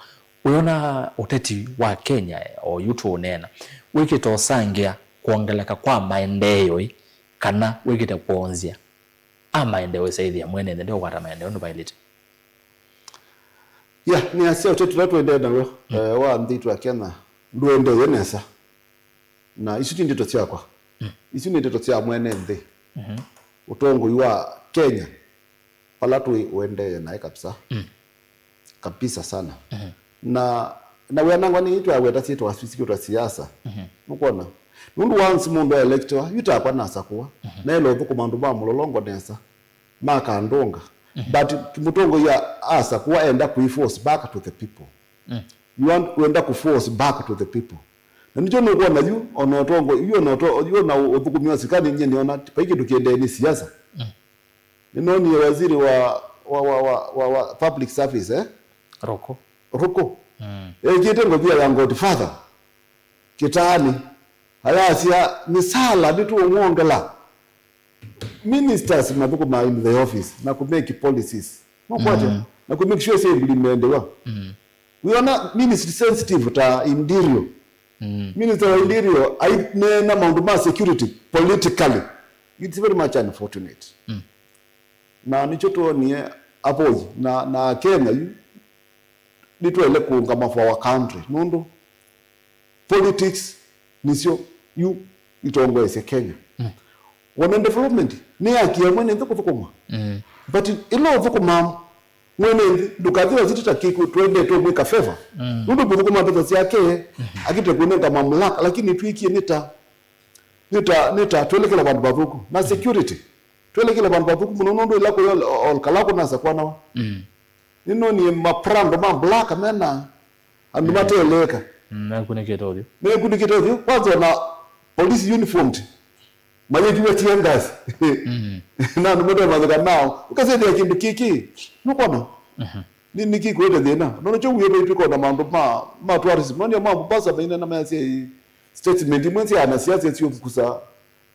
Wĩona ũteti wa Kenya, o yu tũũneena, wĩkĩte ũsangĩa kwongeleka kwa maendeeo ĩ, kana wĩkĩte kwonzya? A maendeeo ĩsaĩthĩa mwene nthĩ ndeũkwata maendeeo ũndũ vaĩlĩte. Ya, nĩasya ũteti ũla tũendee naw'o, mm, eh, wa nthĩ itũ ya Kenya ndũendee nesa. Na isu ti ndeto syakwa. Mm. Isu nĩ ndeto sya mwene nthĩ. Mhm. Ũtongoi wa Kenya vala tũĩ ũendee naĩ kabisa. Mm. Kabisa sana. Mhm. Na, na wĩanangwa nĩ twaweta syĩtwa, syĩtwa siasa. Mhm. Nũkwona? Nũndũ once mũndũ aelectiwa, yu takwa nasakũa. Mhm. Naĩle ũthũkũma andũ ma Mũlolongo nesa. Makandũnga. Mhm. But mũtongoi asakũa enda kũi force back to the people. Mm. You want kwenda kũ force back to the people. Na nĩkyo nũkwona yu, ona ũtongoi, yu ona ũto-, yu ona ũthũkũmi wa sirikali, nyie nĩona vai kĩndũ kĩendee nĩ siasa. Mm. Nĩnonie waziri wa, wa, wa, wa, wa, wa public service, eh? Ruku. Ruku. Mm. Ekĩte ngovia ya Godfather kĩtaanĩ. Ayasya, misala nĩtũũmwongela. Ministers mathũkũmaa in the office na kũ make policies. Nũkwatya? Mm. Na kũ make sure sya implementewa. Mm. Wĩona ministry sensitive ta Interior. Mm. Minister wa Interior aineena maũndũ ma security politically. It's very much unfortunate. Mm. Na nĩkyo twonie avoyi na, na Kenya yu nĩtwaĩle kũũngama for our country, nũndũ politics nĩsyo yu itongoesye Kenya. Mm. Wona development nĩ haki ya mwene nthĩ kũthũkũma. Mm. But ĩla ũthũkũmaa mwene nthĩ, ndũkathi wasitĩta kĩkw'ũ twendete ũmwĩka favor. Mm. Nũndũ mũthũkũma mbesa syake, akĩte kũnenga mamlaka, lakini twĩkie nĩ ta, nĩ ta, nĩ ta twelekela vandũ vathũku. Na security. Twelekela vandũ vathũku mũno nũndũ ĩla kũya ol-, olkala kũnasa kwanawa. Mm. Nĩnonie maprando ma black mena andũ mateleka. Mm, mekunĩkĩte ũthyũ. Mekunĩkĩte ũthyũ. Kwanza ona police uniformed. Mayĩkiwe tear gas. Mm. Na andũ matemathĩka nao. Ũkasethĩa kĩndũ kĩkĩ. Nũkwona? Mhm. Nĩ, nĩ kĩkwĩte thĩna. Nona kyo wĩe vaitwĩka na maũndũ ma, ma tourism. Nonio ma Mombasa maina na mayasya statement imwe sya anasiasa siũvukusa.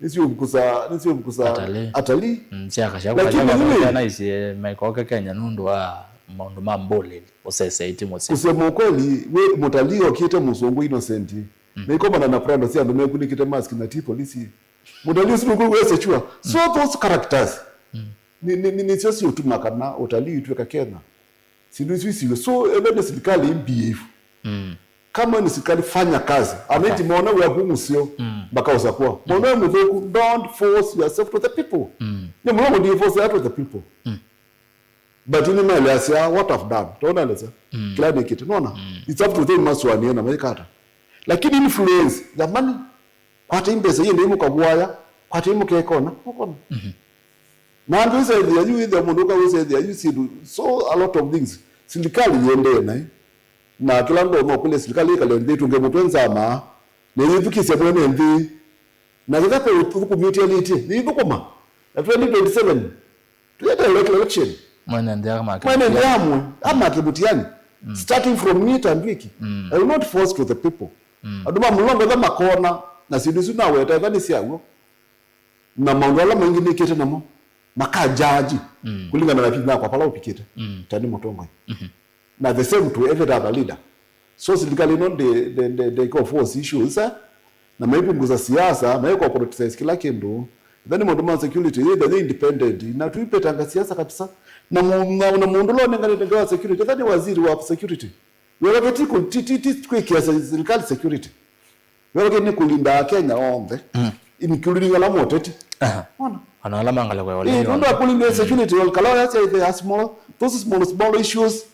Nĩsiũvukusa, nĩsiũvukusa atalii. Atalii. Mm, syaka sya lakini kũkatya nĩ vatũkana isie maikoke Kenya nũndũ wa maũndũ ma mbũlĩli, ũsese iti mũsya. Kusema ukweli, we mũtalii okĩte mũsũngũ innocent. Mm. Na ikomana na prando sya andũ mekunĩkĩte mask na ti polisi. Mũtalii ũsu nũkwĩ wese chua. So those characters. Mm. Nĩ, nĩ, nĩ, nĩsyo siũtuma kana ũtalii witũ eka Kenya. Sindu isu isiwe. So, ethwa nĩ sirikali ĩ behave. Mm. Kama ni sirikali, fanya kazi. Anaiti maona wĩa kũ mũseo, mm, makaosa kwa. Maona wĩa mũthũku, don't force yourself to the people. Mm. Nĩ mũno mũndũ force to the people. Mm. But ni mali asia, what I've done. Tona lesa. Mm. Kila nikite. Nona? Mm. It's up to them maswani na maikata. Lakini influence ya money, kwatei mbesa iende imũkavuaya, kwatei mũkekona, ũkona. Mhm. Na andũ isethĩa yu, ĩthĩa mũndũ ũka wĩsethĩa yu syĩndũ, so a lot of things. Silikalĩ yĩendee naĩ. Na kĩla ndũ no kũlya silikalĩ ĩkale nthĩ, tũnge mũtwe nzama, na yĩthukĩsya mwene nthĩ. Na kĩtha kwa ũthũkũmi ũtialĩtye, nĩithũkũma. Na twenty twenty-seven, Tuende elect-, election. Mwene nthĩ amake. Mwene nthĩ amwe, amake Mutiang'i. Mm. Starting from me, Tandwiki. Mm. I will not force to the people. Mm. Andũ ma mũlongo etha makona, na syĩndũ isu naweta etha nĩ syaw'o. Na maũndũ ala maingĩ nĩkĩte namo, makajaji, mm, kũlingana na vinya wakwa vala ũvikĩte. Mm. Ta nĩ mũtongoi. Mm-hmm. Na the same to every other leader. So silikalĩ ĩno ndĩ, ndĩ, ndĩ, ndĩ force issues, eh? Na maipunguza siasa, maiko politicize kila kĩndũ. Then maũndũ ma security, either they independent, na tuipetanga siasa kabisa. Na mu-, na, na mũndũ ũla ũnenganĩte ngewa security, ethwa nĩ waziri wa security. Wĩra wake ti kũ-, ti, ti, ti kwĩkĩa se-, silikalĩ security. Wĩra wake nĩ kũlinda Akenya onthe, mm, including ala moteti. Aha. Ona. Ona ala mangalakwa. Eh, nũndũ wa kũlinda security, mm, kala ya, ya, ya small, those small, small issues.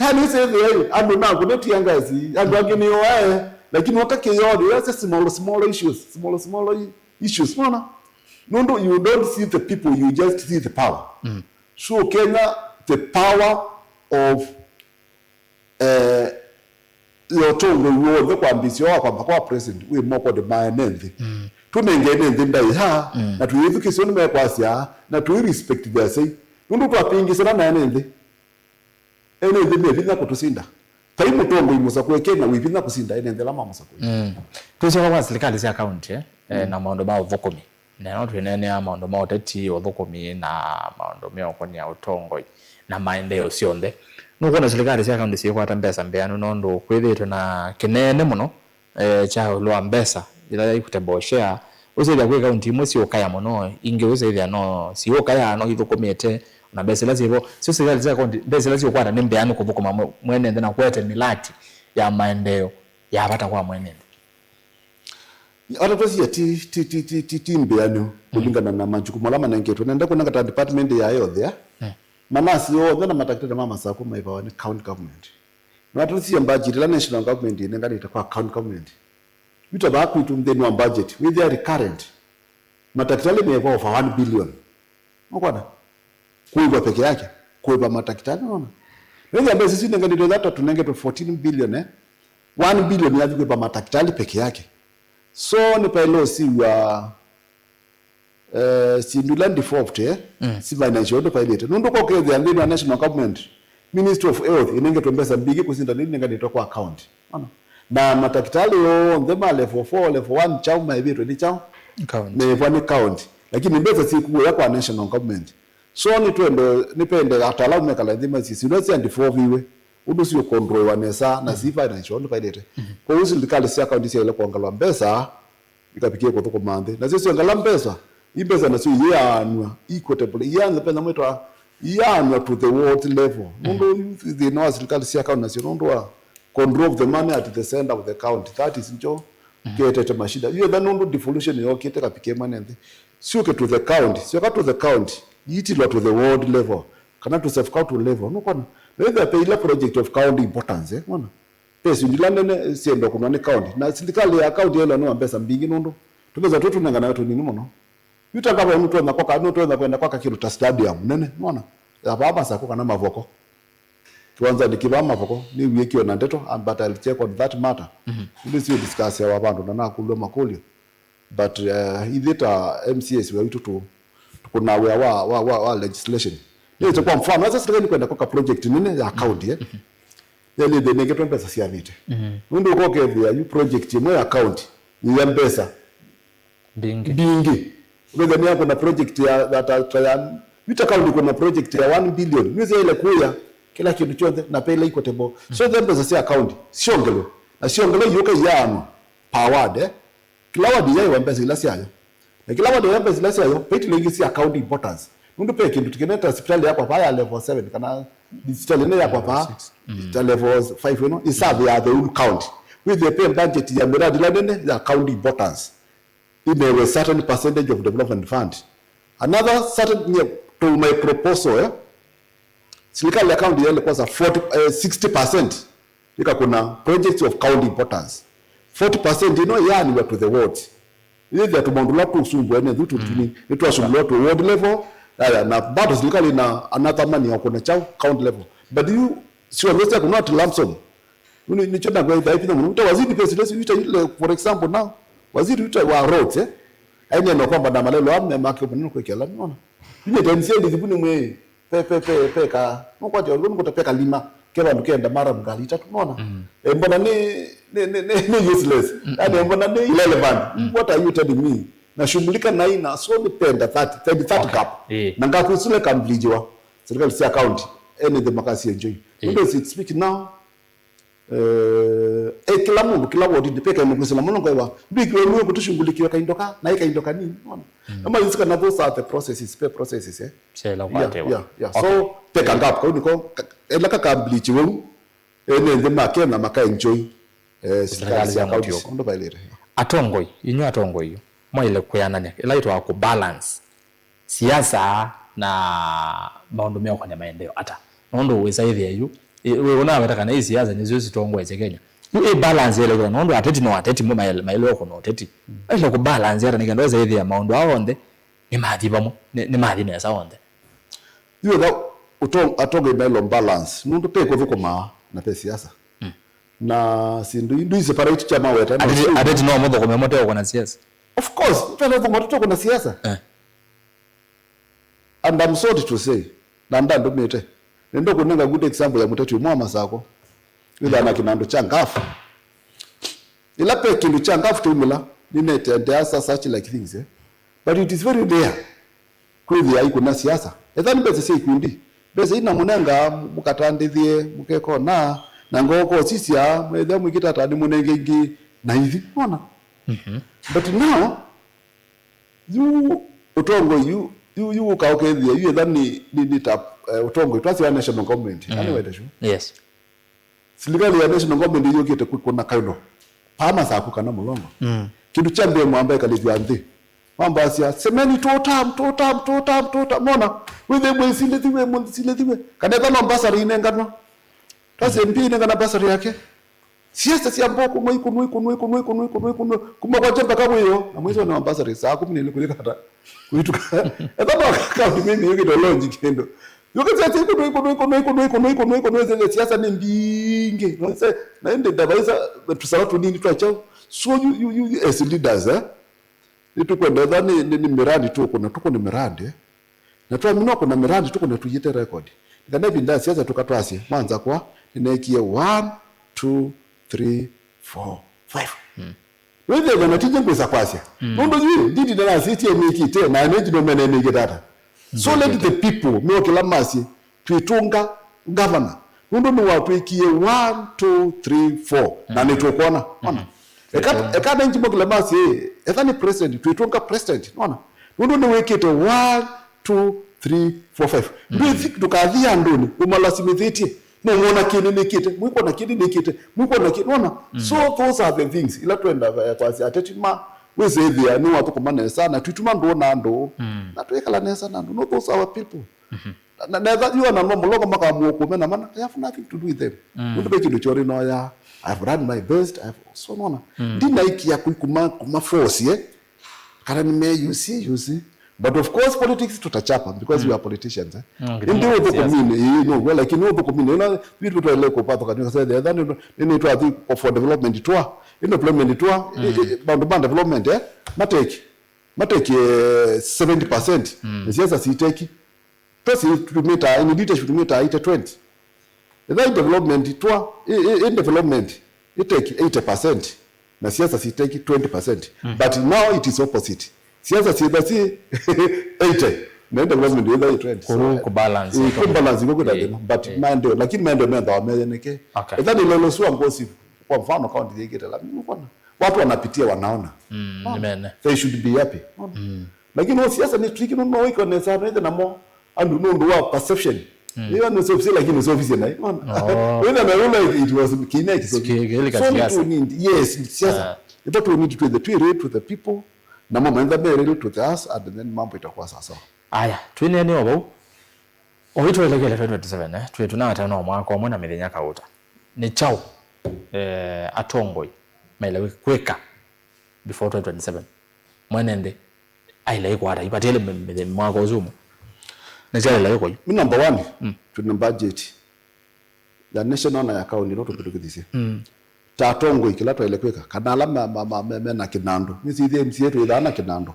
Yani, ĩsethĩa andũ nakũnetia ngasi, andũ angĩ nĩoae, lakini waka kĩyoni, that's a small, small issues, small, small i-, issues, mwana? Nũndũ you don't see the people, you just see the power. Mm. So Kenya, the power of, eh, ya ũtongoi w'onthe kwambĩĩsya wa kwamba kwa president wĩ mokonĩ ma ene nthĩ. Mm. Tũnenge ene nthĩ ndaĩa, mm, na tũyĩthukĩsya nĩmekwasya, na tũi respect their say. Nũndũ twapingisana na ene nthĩ. Ene nthĩ me vinya kũtũsinda. Vai mũtongoi mũsakũe Kenya wĩ vinya kũsinda ene nthĩ ala ma mũsakũe. Mm. Tũisyoka kwa silikalĩ sya kaunti, eh, eh, mm, na maũndũ ma ũthũkũmi. Na no twĩneenea maũndũ ma ũteti, ũthũkũmi, na maũndũ meũkonia ũtongoi na maendeeo syonthe. Nũkwona silikalĩ sya kaunti syĩkwata mbesa mbĩanu nũndũ kwĩthĩĩtwe na kĩneene mũno eh, kya ĩũlũ wa mbesa ila yaikũte boshea. Ũsĩthĩa kwĩ kaunti imwe siũkaya mũno, ingĩ ũsĩthĩa no siũkaya, no ithũkũmĩte, na mbesa ila syĩvo, syo silikalĩ sya kaunti, mbesa ila siũkwata nĩ mbĩanu kũthũkũma mwe-, mwene nthĩ na kũete mĩlati ya maendeeo ya vata kwa mwene nthĩ. Ata twĩsĩe ti, ti, ti, ti, ti, ti mbĩanu kũlingana na majukumu ala manengetwe. Nenda kũnengata department ya health ya. Mm. Manasi onthe na matakitari ma Masaku maivawa nĩ county government. Nĩwatũsie budget ĩla national government ĩnenganĩte kwa county government. Yu ta vaa kwitũ nthĩnĩ wa budget, wĩthĩa recurrent, matakitali mekwa over one billion. Nũkwona? Kũĩvwa peke yake, kũĩva matakitali, nona? Wĩthĩa mbesa isu inenganĩtwe thata, tũnengetwe fourteen billion, eh? One billion yathi kũĩva matakitali peke yake. So, nĩpaĩle ũsiw'a eh, syĩndũ ila devolved, eh, mm, si financial ũndũ vailĩte. Nũndũ kokethĩa nthĩnĩ wa national government, Ministry of Health ĩnengetwe mbesa mbingĩ kũsinda nĩ inenganĩtwe kwa county. Ona. Na matakitali onthe ma level four, level one, chao maĩvĩtwe nĩ chao? County. Meĩvwa nĩ county. Lakini mbesa syĩkuwa kwa national government. So nĩtwende, nĩpende ataalamu mekala nthĩ masisye syĩndũ sya devolviwe. Ũndũ siũkontroiwa nesa na si financial ũndũ vailĩte. Mm-hmm. Kwoou silikalĩ sya county syaĩle kwongelwa mbesa ikavikie kũthũkũma nthĩ. Nasyo syongela mbesa, Ii mbesa nasyo iyaanw'a equitable, iyaanw'a pesa mwĩtwa, iyaanw'a to the world level. Nũndũ yu thĩna wa silikalĩ sya county nasyo, nũndũ wa control of the money at the center of the county. That is njo ketete mashida. Yu etha nũndũ devolution yokĩte kapike mwana nthĩ. Syũke to the county, syoka to the county, itilwa to the world level, kana to sub-county level. Nũkwona? Nĩwĩthĩa pe ila project of county importance, eh? Wona? Pesa ndila nene syendwa kũnwa nĩ county. Na silikalĩ ya county yaĩlwa nĩwa mbesa mbingĩ nũndũ tũmbesa tũtũ tũnenganawe tũnini mũno. Yu ta ngavana nũtonya kwaka, nũtonya kwenda kwaka kĩndũ ta stadium nene, nĩwona? Ya vaa Masakũ kana Mavoko. Kĩwanzanĩ kĩ vaa Mavoko, nĩwie kĩona ndeto, and but I'll check on that matter. Nĩndĩ sio discuss ya wa vandũ na nakũlw'a makũlyo. But uh, ithyĩ ta M C As wĩa witũ tũ tũkũnaa wĩa wa, wa, wa, wa legislation. Nĩwĩsĩ kwa mfano, asa silikalĩ kwenda kwaka project nene ya county, eh? Yalĩ thĩnĩkĩtwe mbesa syathĩte. Nũndũ ũkokethĩa yu project ĩmwe ya county yĩya mbesa mbingĩ. Mbingĩ. Ũkethĩa nĩya kuna project ya, ya ta, ta ya, yu ta county kuna project ya one billion. Nĩwĩsĩ yaĩle kũya kĩla kĩndũ kyonthe na pela equitable. So the mbesa sya county syongelwe. Na syongelwe iũka iyaanwa per ward, eh? Kĩla ward yaĩwa mbesa ila syayo. Na kĩla ward yaĩwa mbesa ila syayo, vaitile ingĩ sya county importance. Nũndũ pe kĩndũ tũkĩneta sipitalĩ yakwa vaa ya level seven, kana sipitalĩ ĩno yakwa vaa, ta level five ĩno, ĩsave ya the whole county. Wĩthĩe pe budget ya miradi ĩla nene ya county importance. Ĩnewe certain percentage of development fund. Another certain, nye, to my proposal, eh? Silikalĩ ya county yaĩle kwosa forty, eh, sixty percent ĩkakũna projects of county importance. Forty percent ĩno yaanĩwa to the wards. Ĩthĩa tũmaũndũ tũla tũsumbũe nĩ thu tũtini, nĩtwasumbũa to ward level, aya, na bado silikalĩ na another money ya kũna kyaũ county level. But yu syonthe syakũnwa at lump sum. Nĩ, nĩkyo nakwĩtha ĩvinya mũno. Yu ta waziri pesa ila yu ta, for example now, waziri yu ta wa roads, eh? Aĩnena kwamba na malelo ame make mũnene kwĩkĩla, nĩwona? Yu nĩ ta M C A ndithi vu nĩ mwĩĩ, pe, pe, pe, pe ka, nũkwatya ũndũ nũkũta pe kalima, ke vandũ kenda mara ngali itatũ, nĩwona? Eh, mbona nĩ, nĩ, nĩ, nĩ, nĩ useless? Yaani, mbona nĩ irrelevant? What are you telling me? Na shughulika na ina, so nĩ penda that, that, that gap. Na ngaku sule kamblijiwa, serikali sia county, ene the makasi enjoy. Ndio si speak now, Eh, eh, kĩla mũndũ, kĩla wodinĩ, peka ĩmwe kwĩsĩla mũno ngaĩwa, ndwĩkiwe nue kũtũshungũlĩkĩwa kaindo ka, na ĩ kaindo kanini, nona? Na mayĩsĩ kana those are the processes, pe processes, eh? Syaĩla Yeah, kwatĩwa. Yeah, yeah. Okay. So, peka gap, kau nĩko, ka-, ela kakamblichiwe u, ene nthĩ ma Kenya makaenjoy, eh, sirikali sya county, mũtiũko. Ũndũ vaĩlĩte. Atongoi, inyu atongoi, mwaĩle kwĩananĩa, ĩla ĩtwa kũ balance siasa na maũndũ meũkany'a maendeeo ata? Nũndũ wĩsa ĩthĩa yu, ĩ-, wĩ ũnaweta kana ĩ siasa nĩsyo sitongoesye Kenya. Yu ĩ balance yelekw'a, nũndũ ateti no ateti mo maele-, maelewa kũna ũteti. Aile kũ balance ata nĩ kenda wĩsa ĩthĩa maũndũ aa onthe nĩmathi vamwe, nĩ, nĩmathi nesa onthe? Yu etha ũto-, atongoi mailo balance, nũndũ pe kũthũkũma na pe siasa. Na syĩndũ ii ndwĩ separate kya maweta, no ateti, ateti no mũthũkũme mũteũkũna siasa. Of course, tũthũkũma tũteũkũna siasa. Eh. And I'm sorry to say, na ndandũmĩte, nĩndũkũnenga good example ya mũteti ũmwe wa Masako. Wĩthaa na kĩnandũ kya ngafu. Ĩla pe kĩndũ kya ngafu kyaumĩla, nĩnetendea sa such like things, eh? But it is very rare kwĩthĩa aikũna siasa. Etha nĩ mbesa sya ikundi. Mbesa ina mũnenga mũkatandĩthye, mũkekona, na ngoo kosisya, mwethĩa mwĩkĩtata nĩmũnenge ingĩ na ithi. Wona? But now, yu ũtongoi yu, yu, yu ũka ũkethĩa, yu etha nĩ, nĩ, nĩ ta, eh, ũtongoi, twasya wa national government, kana wete shu? Yes. Silikalĩ ya national government yũkĩte kwĩkũna kaĩlo paa masaku kana mũlongo. Kĩndũ kya mbee mwamba ĩkalĩthw'a nthĩ. Mambasya, semeni two term, two term, two term, two term. Mona, wĩthĩe mwĩsilĩthiwe, mwĩsilĩthiwe. Kana etha no mbasarĩ inenganwa. Twasye M P inengana mbasarĩ yake. Siasa sya mboo kũnwa, ikũnwa, ikũnwa, ikũnwa. Kuma kwa jemba kawĩo, na mwĩsĩ wa mbasarĩ saa kũmi na ilĩ kũyĩkata. Kuituka. Etha no kaunti mimi yũkĩte lonji kĩndũ. Yũkĩte ati ikũnwa, ikũnwa, ikũnwa, ikũnwa, ikũnwa, ikũnwa, ikũnwa, ĩthĩe siasa nĩ mbingĩ. No se, na ĩndĩ ndavaisa tũsala tũnini twa chao. So you, you, you, you as leaders, eh? Nĩtũkwenda etha nĩ, nĩ, nĩ miradi tũkũna, tũkũne miradi, eh? Na twamina kũna miradi tũkũna tũyĩte record. Nĩ kana ĩvinda ya siasa tũkatwasye, mwanza kwa, nĩneekie one, two, three, four, five. Wĩthĩe na tinye ngwĩsa kwasya. Nũndũ yu, ndindi ndanasĩtie nĩkĩte, na nĩnji no mene nĩkĩte ata. So let the people know kĩla masye, twĩtũnga governor. Nũndũ nĩwatwĩkie one, two, three, four. Na nĩtũkwona. Ona. Eka, eka nĩnji mo kĩla masye, etha nĩ president, twĩtũnga president. Ona. Nũndũ nĩwĩkĩte one, two, three, four, five. Ndwĩthi ndũkathi andũnĩ ũmalasimĩthĩtye. No mwona kĩĩ nĩnĩkĩte, mwĩkwona kĩĩ nĩnĩkĩte, mwĩkwona kĩĩ, nona? So those are the things ila twenda, eh, kwasya ateti ma wĩsĩthĩa nĩwathũkũma nesa na twituma ndũũ na andũ na twĩkala nesa na andũ. No, those are our people. Na, na etha yu ana no mũlongo makamũkũme na mana, I have nothing to do with them. Nũndũ ve kĩndũ kyore noya, I've run my best, I've, so nona. Ndinaikia kũikuma kuma force, eh? Kana nĩ me use, use. But of course politics tutachapa because we are politicians, eh? Ĩndĩ ũthũkũminĩ, ĩĩ, no, well, lakini ũthũkũminĩ, ĩna vitu twaile kũvathũkany'a sasa, etha nĩ, nĩ, nĩ twathi for development tour, ĩ development tour, ĩ, ĩ, maũndũ ma development, eh? Mateki, mateki, eh, seventy percent. Na siasa siteki. Pesa itumĩtaa, in leadership itumĩtaa eighty twenty. Ĩtha in development twa, i, i, in development, it take eighty percent. Na siasa si take twenty percent. But now it is opposite. Siasa syĩtha si eighty. Na in development yĩtha i twenty. So, kũu kũbalance, eh, kũbalance iko kwĩta thĩna. But maendeleo, lakini maendeleo methawa meyeneke. Okay. Ĩtha nĩ lelo sua ngosi, kwa mfano, county yĩkĩte lami, unaona? Watu wanapitia, wanaona. Unaona? They should be happy. Unaona? Lakini o siasa nĩ tricky, no, no iko nesa, no ithe namo, andũ nũndũ wa perception. Ĩyo nĩ service, lakini service nayo. Unaona? Wĩna na rũla it was kineki, so, so we need, yes, siasa. But we need to the, to relate to the people. Namo maenza me relate to us, and then mambo itakuwa sawa sawa. Aya, twĩneene o vau. Oyu twelekele twenty twenty-seven, eh? Twĩ tũnatana o mwaka ũmwe na mĩthenya kauta. Nĩ kyaũ, eh, atongoi maĩle kwĩka before twenty twenty-seven? Mwene nthĩ aĩle ĩkwata, ipatĩle mĩ-, mĩ-, mwaka ũsu ũmwe. Nĩ kyaũ ĩla ĩkoyu? Mi number one, twĩna budget ya national na ya county, no tũkĩtũkĩthisye. Ta atongoi kĩla twaĩle kwĩka, kana ala ma, ma, ma, me, me na kĩnandũ. Nĩsĩ ithyĩ M C A twĩthaa na kĩnandũ.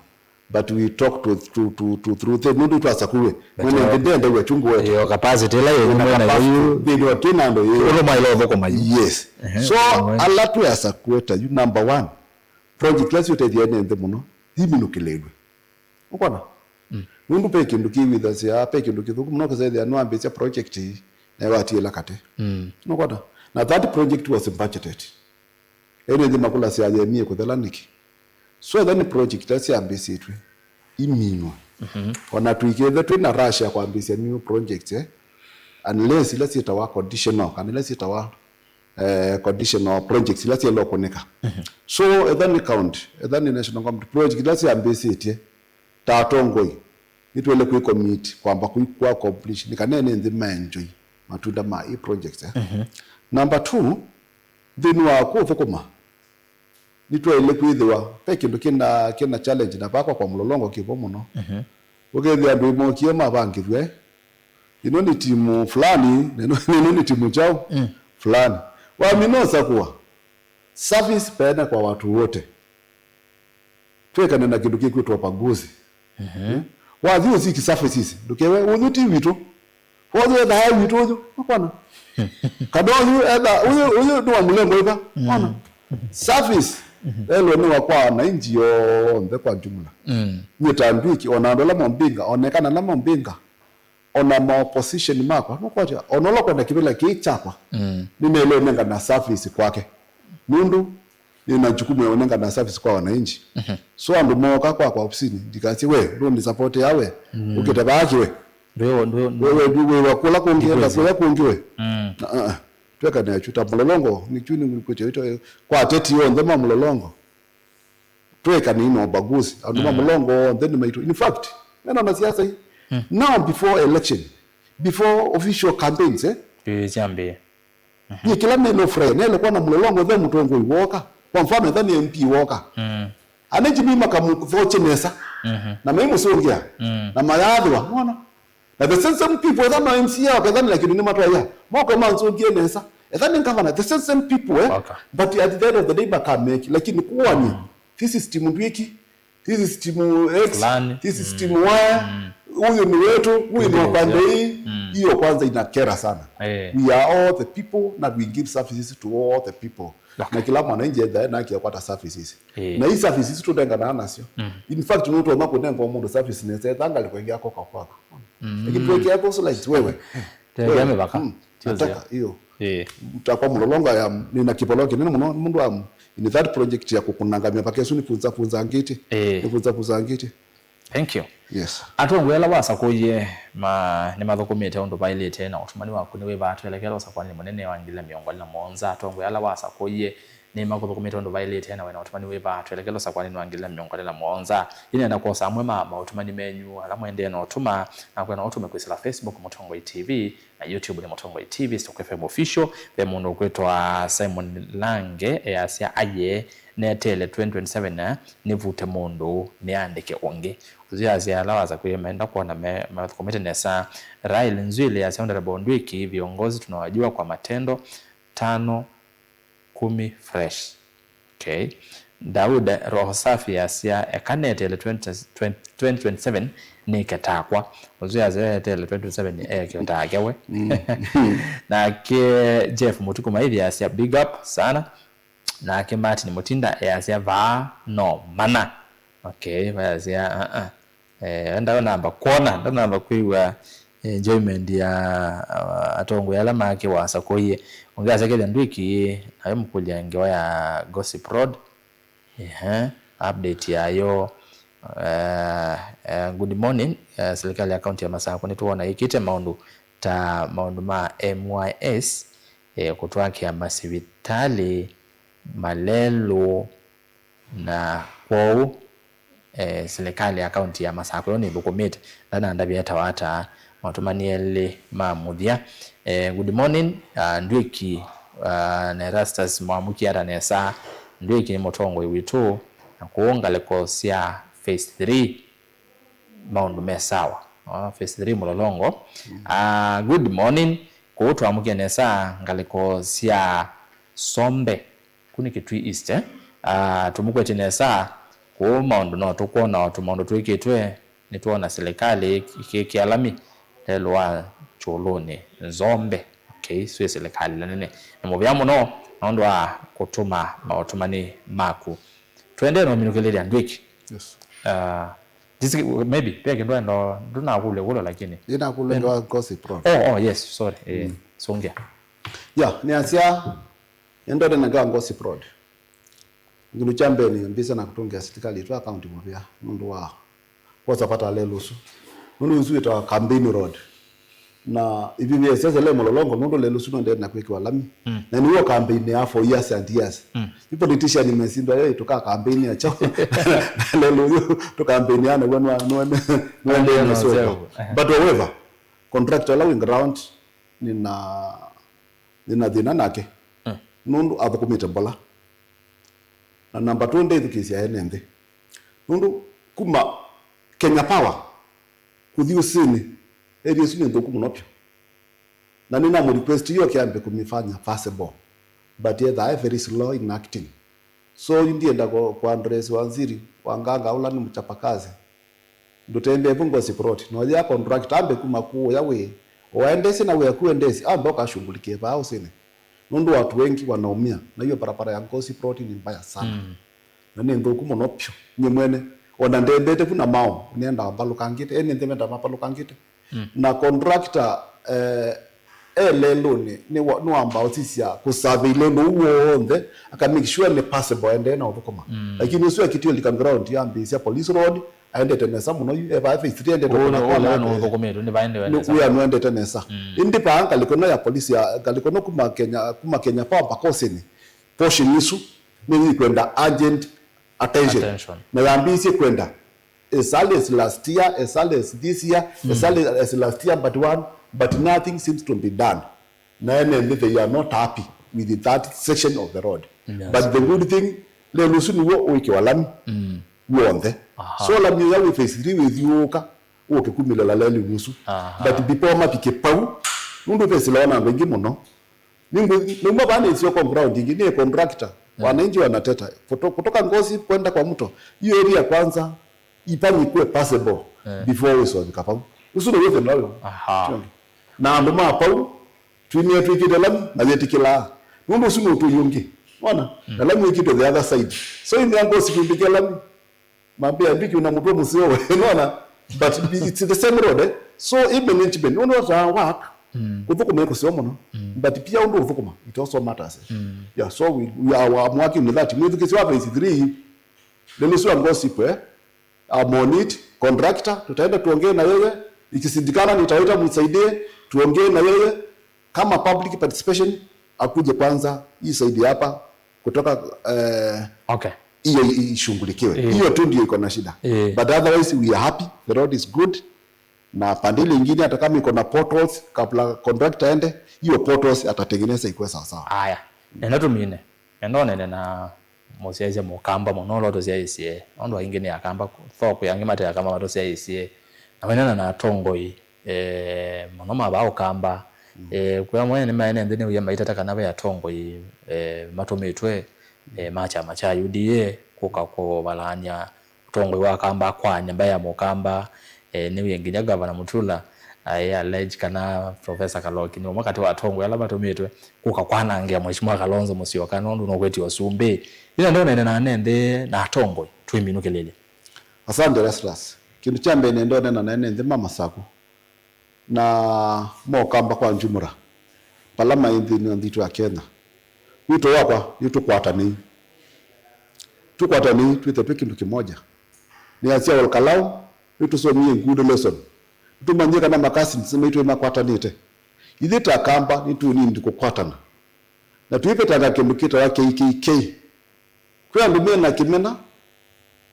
But we talk to, to, to, to, through them. Nũndũ twasakuwe. Mwene nthĩ ndenda wachungu wetu. Yo capacity ĩla yĩ nyuma na capacity yu. Nthĩnĩ wa kĩnandũ, ĩĩ. Ũndũ maĩle ũthũkũma yu. Yes. So, ala twĩasakuwe ta yu, number one, project ila siũtethya ene nthĩ mũno, iminũkĩlĩlwe. Ũkwona? Nũndũ ve kĩndũ kĩwĩthasya, ve kĩndũ kĩthũku mũno kĩsethĩa nĩwambĩĩsya project ĩĩ, na ĩwatiĩla katĩ. Nũkwona? Na that project was budgeted. Ene nthĩ makũlasya yemie kũthela nĩkĩ? So etha nĩ project ila syambĩĩsĩtw'e, iminwa. Ona tũikethe twĩ na rush ya kwambĩĩsya new projects, eh? Unless ila syĩtawa conditional, kana ila syĩtawa, eh, conditional projects ila syaĩle ũkũnĩka. So etha nĩ county, etha nĩ national government, project ila syambĩĩsĩtye, ta atongoi, nĩtwaĩle kwĩ commit kwamba kũi-, kũ accomplish, nĩ kana ene nthĩ maenjoy matunda ma i projects, eh? Number two, nthĩnĩ wa kũthũkũma, nĩtwaĩle kwĩthĩwa ve kĩndũ kĩna, kĩna challenge na vakwa kwa Mũlolongo kĩvo mũno. Ũkethĩa andũ ĩmokie mavangĩthw'e, ĩno nĩ timu fulani, na ĩno, na ĩno nĩ timu kyaũ fulani. Wamina ũsakũa, service peane kwa watu wote. Twĩkane na kĩndũ kĩkwĩtwa ubaguzi. Eh? Wathi ũsiki services, ndũkewe ũyũ ti witũ. Ũyũ ethaa e witũ ũyũ, ũkona? Kana ũyũ etha, ũyũ, ũyũ nĩ wa mũlengo ĩva, ũkona? Service elwe nĩ wa kwa wananchi yonthe kwa jumla. Nyie ta ndwĩki, ona andũ ala mombinga, onekana ala mombinga, ona ma opposition makwa, nũkwatya, ona ũla kwenda kĩvĩla kĩĩ kyakwa, nĩnaĩle ũnengana service kwake. Nũndũ nĩna jukumu ya ũnengana service kwa wananchi. So andũ mooka kwakwa ofisini, ndikasye, "We, ndũnĩ support ya we, ũkĩte vaa kĩ we?" Wewe, wewe, wewe, wĩwa kũla kũngĩ, enda kũya kũngĩ we. Na, uh, uh, twekane achu ta Mũlolongo, nĩkyu nĩkwĩtya kwa ateti onthe ma Mũlolongo. Twĩkanei na ubaguzi. Andũ ma Mũlolongo onthe nĩ maitũ. In fact, mena na siasa hii. Now before election, before official campaigns, eh? Ĩĩ, syambĩĩe. Nyie kĩla nene ũfurahi, nene kuona Mũlolongo ve mũtongoi woka. Kwa mfano, etha nĩ M P woka. Anenji mĩ makamũthokye nesa. Na maimũsũngĩa. Na mayathwa, mwana. Na the same, same people, etha ma M C A, etha nĩ na kĩndũ nĩmatwaya. Moko mansũngĩe nesa. Etha nĩ governor, the same, same people, eh? But at the end of the day, makameki. Lakini kuwani, this is timu ndwĩki, this is timu X, this is timu Y, huyu ni wetu, huyu ni wa pande hii. Hiyo kwanza inakera sana. We are all the people na we give services to all the people. Na kila mwananchi etha ena haki ya kupata services. Na hii services tũnenganaga nasyo. In fact, nũtonya kũnenga mũndũ service nesa etha ngalĩko ĩngĩ akoka kwaku. Lakini tuwekea those lines, wewe. Tuwekea mĩvaka. Nataka hiyo. Takwa Mũlolongo ya, nĩna kĩvolo kĩnene mũno, mũndũ wa, in that project ya kũkũnanga mĩvaka ĩsu nĩvunza vunzangĩte. Nĩvunza vunzangĩte. Thank you. Yes. Atongoi ala wasakũie ma nĩmathũkũmĩte ũndũ vaĩlĩte na ũtũmani waku nĩ wĩva? Twelekele ũsakũanĩ mũnene wa ngili na mĩongo ĩlĩ na mũonza. Atongoi ala wasakũie nĩmakũthũkũmĩte ũndũ vaĩlĩte na wĩna ũtũmani wĩva? Twelekele ũsakũanĩ wa ngili na mĩongo ĩlĩ na mũonza. Ĩnenda kwosa amwe ma maũtũmani menyu ala mwendeee na ũtũma, na kwenda ũtũme kwĩsĩla Facebook Mũtongoi T V na YouTube nĩ Mũtongoi T V, Stock F M Official. Ve mũndũ ũkwĩtwa Simon Lange easya, aye, neteele twenty twenty-seven, eh, nĩvute mũndũ nĩandĩke ũngĩ. Ũsu yasya ala wasakũie maenda kwona me mathũkũmĩte nesa. Rael Nzwili yasya, Honorable Ndwiki, viongozi tunawajua kwa matendo, tano kumi fresh. Okay. Daud Roho Safi yasya, eka neteele twenty, twenty, twenty twenty-seven nĩke takwa. Ũsu yasya eteele twenty twenty-seven eke take we. Nake Jeff Mutuku Maithi yasya, big up sana. Nake Martin Mutinda easya, vaa no mana. Okay, vayasya, uh-uh. Eh, ndayo namba kwona, ndanamba kwĩw'a enjoyment ya, uh, atongoi ala make wasakũie. Ũngĩ asakĩthya Ndwiki, nawe mũkũlya ngewa ya Gossip Road. Ehe, update yayo. Uh, uh, good morning. Uh, serikali ya kaunti ya Masakũ nĩtwona ĩkĩte maũndũ ta maũndũ ma M Y S, eh, kũtwakĩa masivitalĩ malelũ, na kwoou, eh, silikalĩ ya kaunti ya Masakũ yo nĩthũkũmĩte. Ndanandavya etawa ata, maũtũmani elĩ ma mũthya. Eh, good morning, uh, Ndwiki, uh, na Erastus, mwamũkie ata nesa? Ndwiki nĩ mũtongoi witũ, na kũu ngalĩko sya phase three maũndũ me sawa. Ah, phase three Mũlolongo. Ah, good morning. Kũu twamũkie nesa ngalĩko sya Sombe. Kũu nĩ Kitui East, eh? Ah, tũmũkwetye nesa. Kũu maũndũ no tũkwona o tũmaũndũ twĩkĩtwe, nĩtwona silikalĩ ĩkĩkĩa lami lelũ wa Kyũlũnĩ, Nzombe. Okay, swĩ silikalĩ ĩla nene. Nĩ mũvea mũno nũndũ wa kũtũma maũtũmani maku. Tũendee na ũminũkĩlĩlya Ndwiki. Yes. Uh, this, maybe, pia kĩndũ endo, ndũnakũlya kũlo lakini. Ĩnakũlya ngewa Gossip Road. Oh, oh, yes, sorry. Eh, mm. Songea. Yeah, nĩasya, endo nĩ ngewa Gossip Road. Kĩndũ kya mbee nĩ mbisa na kũtũngĩa silikalĩ itũ akaunti mũvea, nũndũ wa kwosa vata lelũ ũsu. Nũndũ ũsu wĩtawa campaign road. Na ivivia sya sele Mũlolongo nũndũ lelũ ũsu nũendee na kwĩkĩwa lami. Mm. Na nĩw'o campaign ya for years and years. Mm. Ĩ politician mesindwa yo tũka campaign ya chao. Na lelũ ũyũ tũ campaign ya naw'o nwa nwa nwa nwa nwa. But however, contractor la wing ground nina nina thĩna nake. Mm. Nũndũ athũkũmĩte mbola. Na namba two ndethukĩĩsya ene nthĩ. Nũndũ kuma Kenya Power kũthi ũsĩnĩ, area ĩsu nĩ nthũku mũno vyũ. Na nĩnamũ request yoke ambe kũmĩfanya passable. But ethaa e very slow in acting. So yu ndienda kũ, kũ address Waziri wa Nganga ũla nĩ mchapakazi. Ndũtembee vu Gossip Road. No ya contract ambe kuma kũũya wĩ. Waendesye na wĩa kuendesye ambe ũkashughulikie vaa ũsĩnĩ. Nũndũ watu wengi wanaumia. Na hiyo barabara ya Gossip Road ni mbaya sana. Mm. Na nĩ nthũku mũno vyũ. Nye mwene. Ona ndembete vu na mao. Nĩenda mbalũkangĩte. Ene nthĩ menda mapalũkangĩte. Mm. Na contractor, eh, e lelũnĩ, nĩ wa, nĩ wamba ũsisya kũsurvey lelũ ũu w'onthe, aka make sure nĩ passable aendee na ũthũkũma. Mm. Lakini ũsu akĩtio lika ground yambĩĩsya Police Road, aendete nesa mũno yu, e vaa phase three aendete kũna kũna nũthũkũmĩtwe, nĩ vaendee nesa. Wĩa nũendete nesa. Mm. Ĩndĩ vaa ngalĩko ĩno ya polisi ya, ngalĩko ĩno kuma Kenya, kuma Kenya Power mpaka ũsĩnĩ, portion ĩsu nĩ yĩkwenda urgent attention. Attention. Na yambĩĩsye kwenda as early as last year, as early as this year, mm, as early as last year, but one, but nothing seems to be done. Na ene nthĩ, they are not happy with that section of the road. Yes. But the good thing, lelũ ũsu nĩw'o ũĩkĩwa lami, mm, w'onthe. Aha. So lami ũya wĩ phase three wĩthiũũka, ũke kumĩlĩla lelũ ũsu. Aha. But before mavike pau, nũndũ phase ĩlawa na andũ aingĩ mũno, Nĩngũ-, nĩuma vaa nĩsio kwa ground ĩngĩ, nĩ contractor. Mm. Wananchi wanateta. Kuto-, kutoka Ngosi kwenda kwa mto. Hiyo area kwanza ifanyikwe passable, mm, before wĩsovika vau. Ũsu nĩw'o thĩna ũyũ. Aha. Na andũ ma pau, twĩmĩe twĩkĩte lami, mayĩtĩkĩlaa. Nũndũ ũsu nĩ ũtũi ũngĩ. Wona? Mm. Na lami wĩkĩtwe the other side. So ĩmwe Ngosi kĩmbĩkĩa lami. Mambĩa, "Vicky, una mũtwe mũseo we." Nona? But it's the same road, eh? So, hii management, nũndũ ata work, mm, kũthũkũma ĩkũseo mũno. Mm. But pia ũndũ ũthũkũma, it also matters, eh? Mm. Yeah, so we, we are, I'm working with that. Mwĩthukĩsyo wa phase three, lelũ ũsu wa Ngossip, eh? I'm on it. contractor, tutaenda tuongee na yeye, ikishindikana nitawaita mnisaidie, tuongee na yeye. Kama public participation, akuje kwanza hii side hapa, kutoka, eh, Okay. hiyo i- ishughulikiwe. Eh. Hiyo tu ndio iko na shida. Eh. But otherwise, we are happy, the road is good. Na pande ile ingine, hata kama iko na potholes, kabla contractor aende, hiyo potholes atatengeneza ikuwe sawasawa. Aya, nenda tumine, nenda ũnene na mũsyaĩĩsya mũkamba mũno ũla ũtũsyaĩĩsye, nũndũ aingĩ nĩ akamba, though kwĩ angĩ mate akamba matũsyaĩĩsye, na wenana na atongoi, eh, mũno ma vaa ũkamba. Mm. Eh, kwĩ amwe nĩmaene nthĩ nĩw'ie maitata kana ve atongoi, eh, matũmĩtwe, eh, ma kyama kya U D A kũka kũvalany'a ũtongoi wa Akamba kwa nyũmba ya Mũkamba. Eh, nĩw'ie nginya Gavana Mutula aĩ allege kana Professor Kaloki nĩ ũmwe katĩ wa atongoi ala matũmĩtwe kũka kwanangĩa Mheshimiwa Kalonzo Musyoka nũndũ nũkwĩtya ũsumbĩ. Ĩla ndeũnene na ene nthĩ na atongoi twĩminũkĩlĩlye. Asante, Erastus. Kĩndũ kya mbee nĩenda ũnena na ene nthĩ ma Masaku na mokamba kwa njumura, vala maĩ nthĩnĩ wa nthitũ ya Kenya. Wito wakwa nĩ tũkwatanĩi. Tũkwatanĩi twĩthe twĩ kĩndũ kĩmoja. Nĩasya Ol Kalou, nĩtũsomie good lesson. Nĩtũmanyie kana ma cousins maitũ nĩmakwatanĩte. Ithyĩ ta Akamba nĩtũnindi kũkwatana. Na twĩvetanga kĩndũ kĩtawa K K K. Kwĩ andũ me na kĩmena,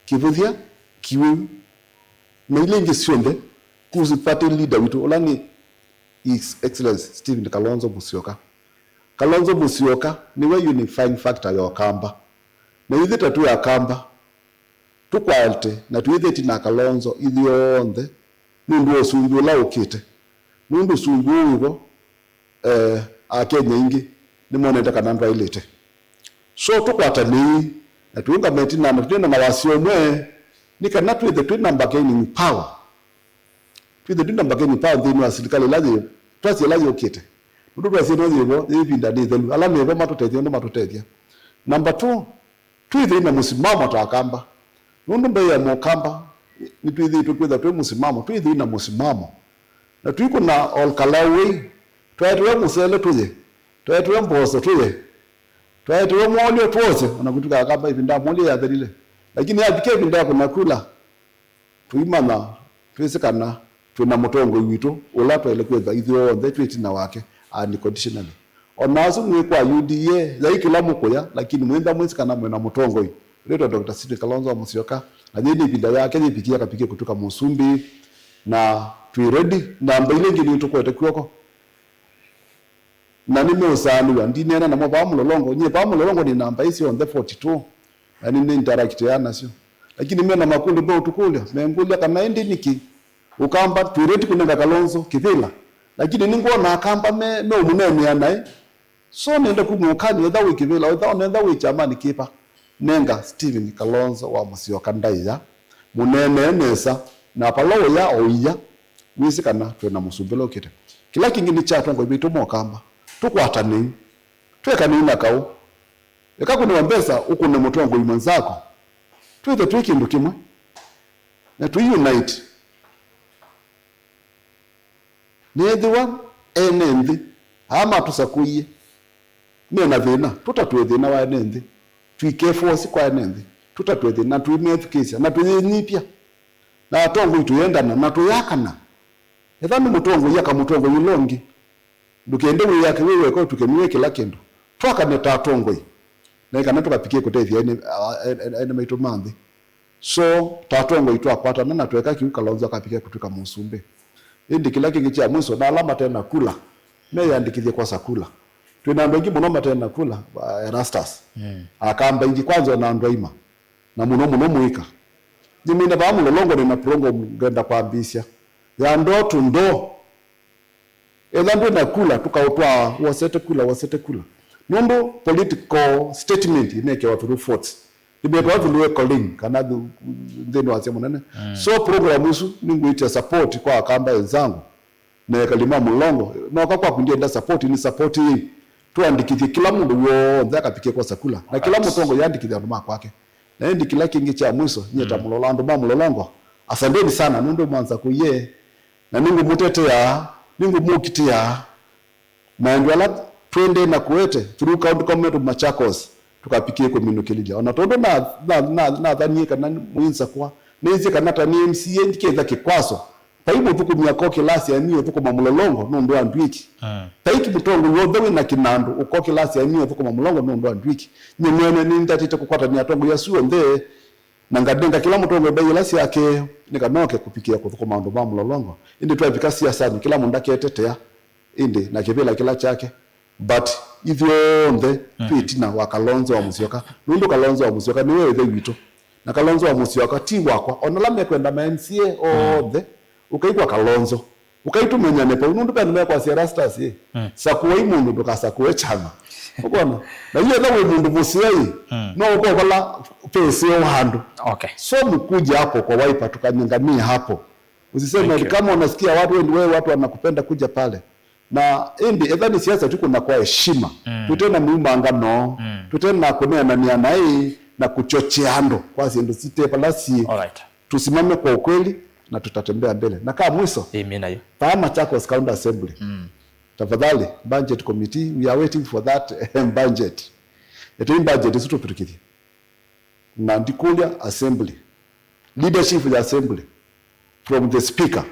kĩvũthya, kĩwĩu, na ila ingĩ syonthe, kuhusu party leader witũ, ũla nĩ His Excellency Stephen Kalonzo Musyoka. Kalonzo Musyoka nĩwe unifying factor ya Akamba. Na ithyĩ ta twĩ Akamba, tũkwate na twĩthĩti na Kalonzo ithyonthe nũndũ wa ũsumbĩ ũla ũkĩte. Nũndũ ũsumbĩ ũũ wĩvo, eh, Akenya aingĩ nĩmonete kana ndwaĩlĩte. So tũkwatanĩi na tũũngame ĩtina na twĩne na wasyo ũmwe nĩ kana twĩthe twĩ na bargaining power. Twĩthe twĩ na bargaining power nthĩnĩ wa silikalĩ ĩla yĩ, twasye ĩla yũkĩte. Nũndũ twasye ĩno yĩvo, yĩ ĩvinda nĩ ĩthelu. Ala mevo matũtethye ũndũ matũtethya. Number two, twĩthei na mũsimamo ta Akamba. Nũndũ mbee ya Mũkamba, nĩtwĩthĩĩtwe kwĩtha twĩ mũsimamo, twĩthei na mũsimamo. Na tũikũna Ol Kalou wei, twaetewe mũsele tũye, twaetewe mboso tũye, twaetewe mwolyo twose, ona kũtuka Akamba ĩvinda mwolyo yathelile. Lakini yavika ĩvinda ya kũna kula, tũimanya, twĩsĩ kana twĩ na mũtongoi witũ, ũla twaĩle kwĩtha ithyonthe twĩ ĩtina wake unconditionally. O na asu mwĩ kwa U D A, yai kĩla mũkũya, lakini mwĩntha mwĩsĩ kana mwĩ na mũtongoi wĩtwa Doctor Stephen Kalonzo wa Musyoka, na yĩĩ nĩ ĩvinda yake yĩvikie akavikie kũtuka mũsumbĩ, na twĩ ready. Namba ila ingĩ nĩtũkwete kw'oko. Na nĩmeũsaanĩw'a, ndineena namo vaa Mũlolongo. Nyie vaa Mũlolongo nĩ namba ii syonthe forty-two, na nĩ, nĩ interact ya nasyo. Lakini me na makundi meũtũkũlya, mengũlya kana ĩndĩ nĩkĩ Ũkamba twĩrĩti kũnenga Kalonzo kĩvĩla. Lakini nĩngwona Akamba me, meũmũneenea naĩ. So nenda kumũkany'a, etha wĩ kĩvĩla, etha, etha wĩ kyamanĩ kĩva, nenga Stephen Kalonzo wa Musyoka ndaĩa, mũneenee nesa, na vala ũya o ia, wĩsĩ kana twĩ na mũsumbĩ ũla ũkĩte. Kĩla kĩngĩ nĩ kya atongoi maitũ ma Ũkamba. Tũkwatanei. Twekanei na kaũ. Eka kũnĩwa mbesa ũkũne mũtongoi mwenzako. Twĩthe twĩ kĩndũ kĩmwe. Na tũi unite. Nĩethĩwa ene nthĩ aa matũsakũie me na thĩna, tũtatũe thĩna wa ene nthĩ. Tũikefosi kwa ene nthĩ, tũtatũe thĩna, na tũimethukĩĩsya, na tũyĩnyivya. Na atongoi tũyendana, na tũyakana. Ethĩwa nĩ mũtongoi aka mũtongoi ũla ũngĩ, ndũkende wĩyake wĩ weka ũtuke nĩwe kĩla kĩndũ. Twakane ta atongoi, na ĩ kana tũkapikie kũtethya ene, a, ene, ene maitũ ma nthĩ. So, ta atongoi twakwatana na tweka kĩu, Kalonzo akapike kũtw'ĩka mũsumbĩ. Ĩndĩ kĩla kĩngĩ kya mwiso, na ala mate na kula, meyandĩkĩthye kwosa kula. Twĩ na andũ aingĩ mũno mate na kula, uh, Erastus. Mm. Akamba aingĩ, kwanza ona andũ aima. Na mũno mũno mũika. Nĩmine vaa Mũlolongo nĩ na program ngenda kwambĩĩsya ya door to door. Ethĩwa ndwĩ na kula, tũkaũtwaa wosete kula, wosete kula. Nũndũ political statement inekewa through votes. Imetwa through echo link, kana thu-, nthĩnĩ wa sya mũnene. Mm. So program isu nĩngwĩtya support kwa Akamba wenzangu na ekali ma Mũlolongo. Noka kwaku ndienda support, nĩ support ĩĩ. Twandĩkĩthye kĩla mũndũ w'onthe akapikie kwosa kula. Na kĩla mũtongoi yandĩkĩthye andũ ma kwake. Na ĩndĩ kĩla kĩngĩ kya mwiso, nyie ta Mũlolo-, andũ ma Mũlolongo, asanteni sana nũndũ mwanza kũie. Na nĩngũmũtetea, nĩngũmũkitĩa. Maendeeo ala twendee na kũete through County Government of Machakos, tũkapikie kũminũkĩlĩlya. O na tondũ na, na, na, nathanie kana mwĩ nsakũa, Nĩsĩ kana ta nĩ M C A ndiketha kĩkwaso. Vai mũthũkũmi akokĩla asya niĩ ũthũkũma mũlolongo nũndũ wa ndw'ĩki. Mm. Vai mũtongoi w'onthe wĩ na kĩnandũ ũkokĩla asya niĩ ũthũkũma mũlolongo nũndũ wa ndw'ĩki. Nyie mwene nĩndatĩte kũkwatany'a atongoi asu onthe, na nganenga kĩla mũtongoi mbaĩ ila syake, nĩ kana oke kũvikĩa kũthũkũma andũ ma mũlolongo. Ĩndĩ twavika siasanĩ, kĩla mũndũ aketetea, ĩndĩ na kĩvĩla kĩla kyake. But ithyonthe twĩ ĩtina wa Kalonzo wa Musyoka, nũndũ Kalonzo wa Musyoka nĩwe ĩthe witũ. Na Kalonzo wa Musyoka ti wakwa. Ona ala mekwenda ma M C A onthe, ũkaikwa Kalonzo. Ũkaitũmenyane vau, nũndũ ve andũ mekwasya Erastus, ĩ, sakuai mũndũ, ndũkasakue kyama. Ũkwona? Na yu etha wĩ mũndũ mũseo, ĩ, no ũko vala ve ũseo wa andũ. Okay. So mkuje hapo kwa Wiper, tukanyanganie hapo. Usiseme ati kama unasikia watu, wewe, watu wanakupenda, kuja pale. Na ĩndĩ etha nĩ siasa tu, kuna kwa heshima. Tũte na miumangano, tũte na kũneanania naĩ na kũchochea andũ kwa syĩndũ site vala siĩ. Alright. Tusimame kwa ukweli na tutatembea mbele. Na kaa mwiso, ĩĩ, mĩ nayo. Vaa Machakos County Assembly. Tafadhali, budget committee, we are waiting for that budget. Ĩtei budget ĩsu tũvĩtũkĩthye. Na ndikũlya assembly, leadership ya assembly, from the speaker,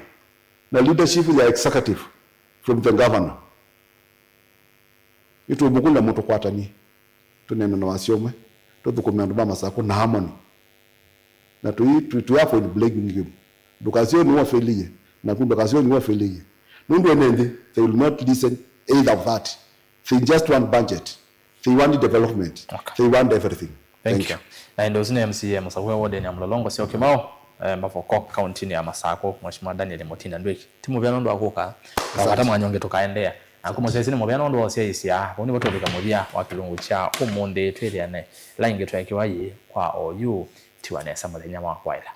na leadership ya executive, from the governor. Nĩtũmũkũlya mũtũkwatanie, tũneene na wasya ũmwe, tũthũkũme andũ ma Masakũ na harmony. Na tũi, tũi, tũi avoid blaming game. Ndũkasyo nĩwe ũfailie, naku ndũkasyo nĩwe ũfailie. Nũndũ ene nthĩ, they will not listen either of that. They just want budget. They want development. Okay. They want everything. Thank you. Na ĩndĩ ũsu nĩ M C A mũsakũe wodeni ya Mũlolongo sya Ũkĩmaũ, eh, Mavoko, kauntinĩ ya Masakũ, Mheshimiwa Daniel Mutinda Ndwiki. Ti mũvea nũndũ wa kũka, na vata mwanya ũngĩ tũkaendeea. Naku mũsyaĩĩsya nĩ mũvea nũndũ wa ũsyaĩĩsya. Vau nĩvo tũvika mũthya wa kĩlungu kya ũmũnthĩ. Twĩthĩane ĩla ĩngĩ tweekĩwa yĩĩ kwa oyu. Tiwa nesa mũthenya wa kwaĩla.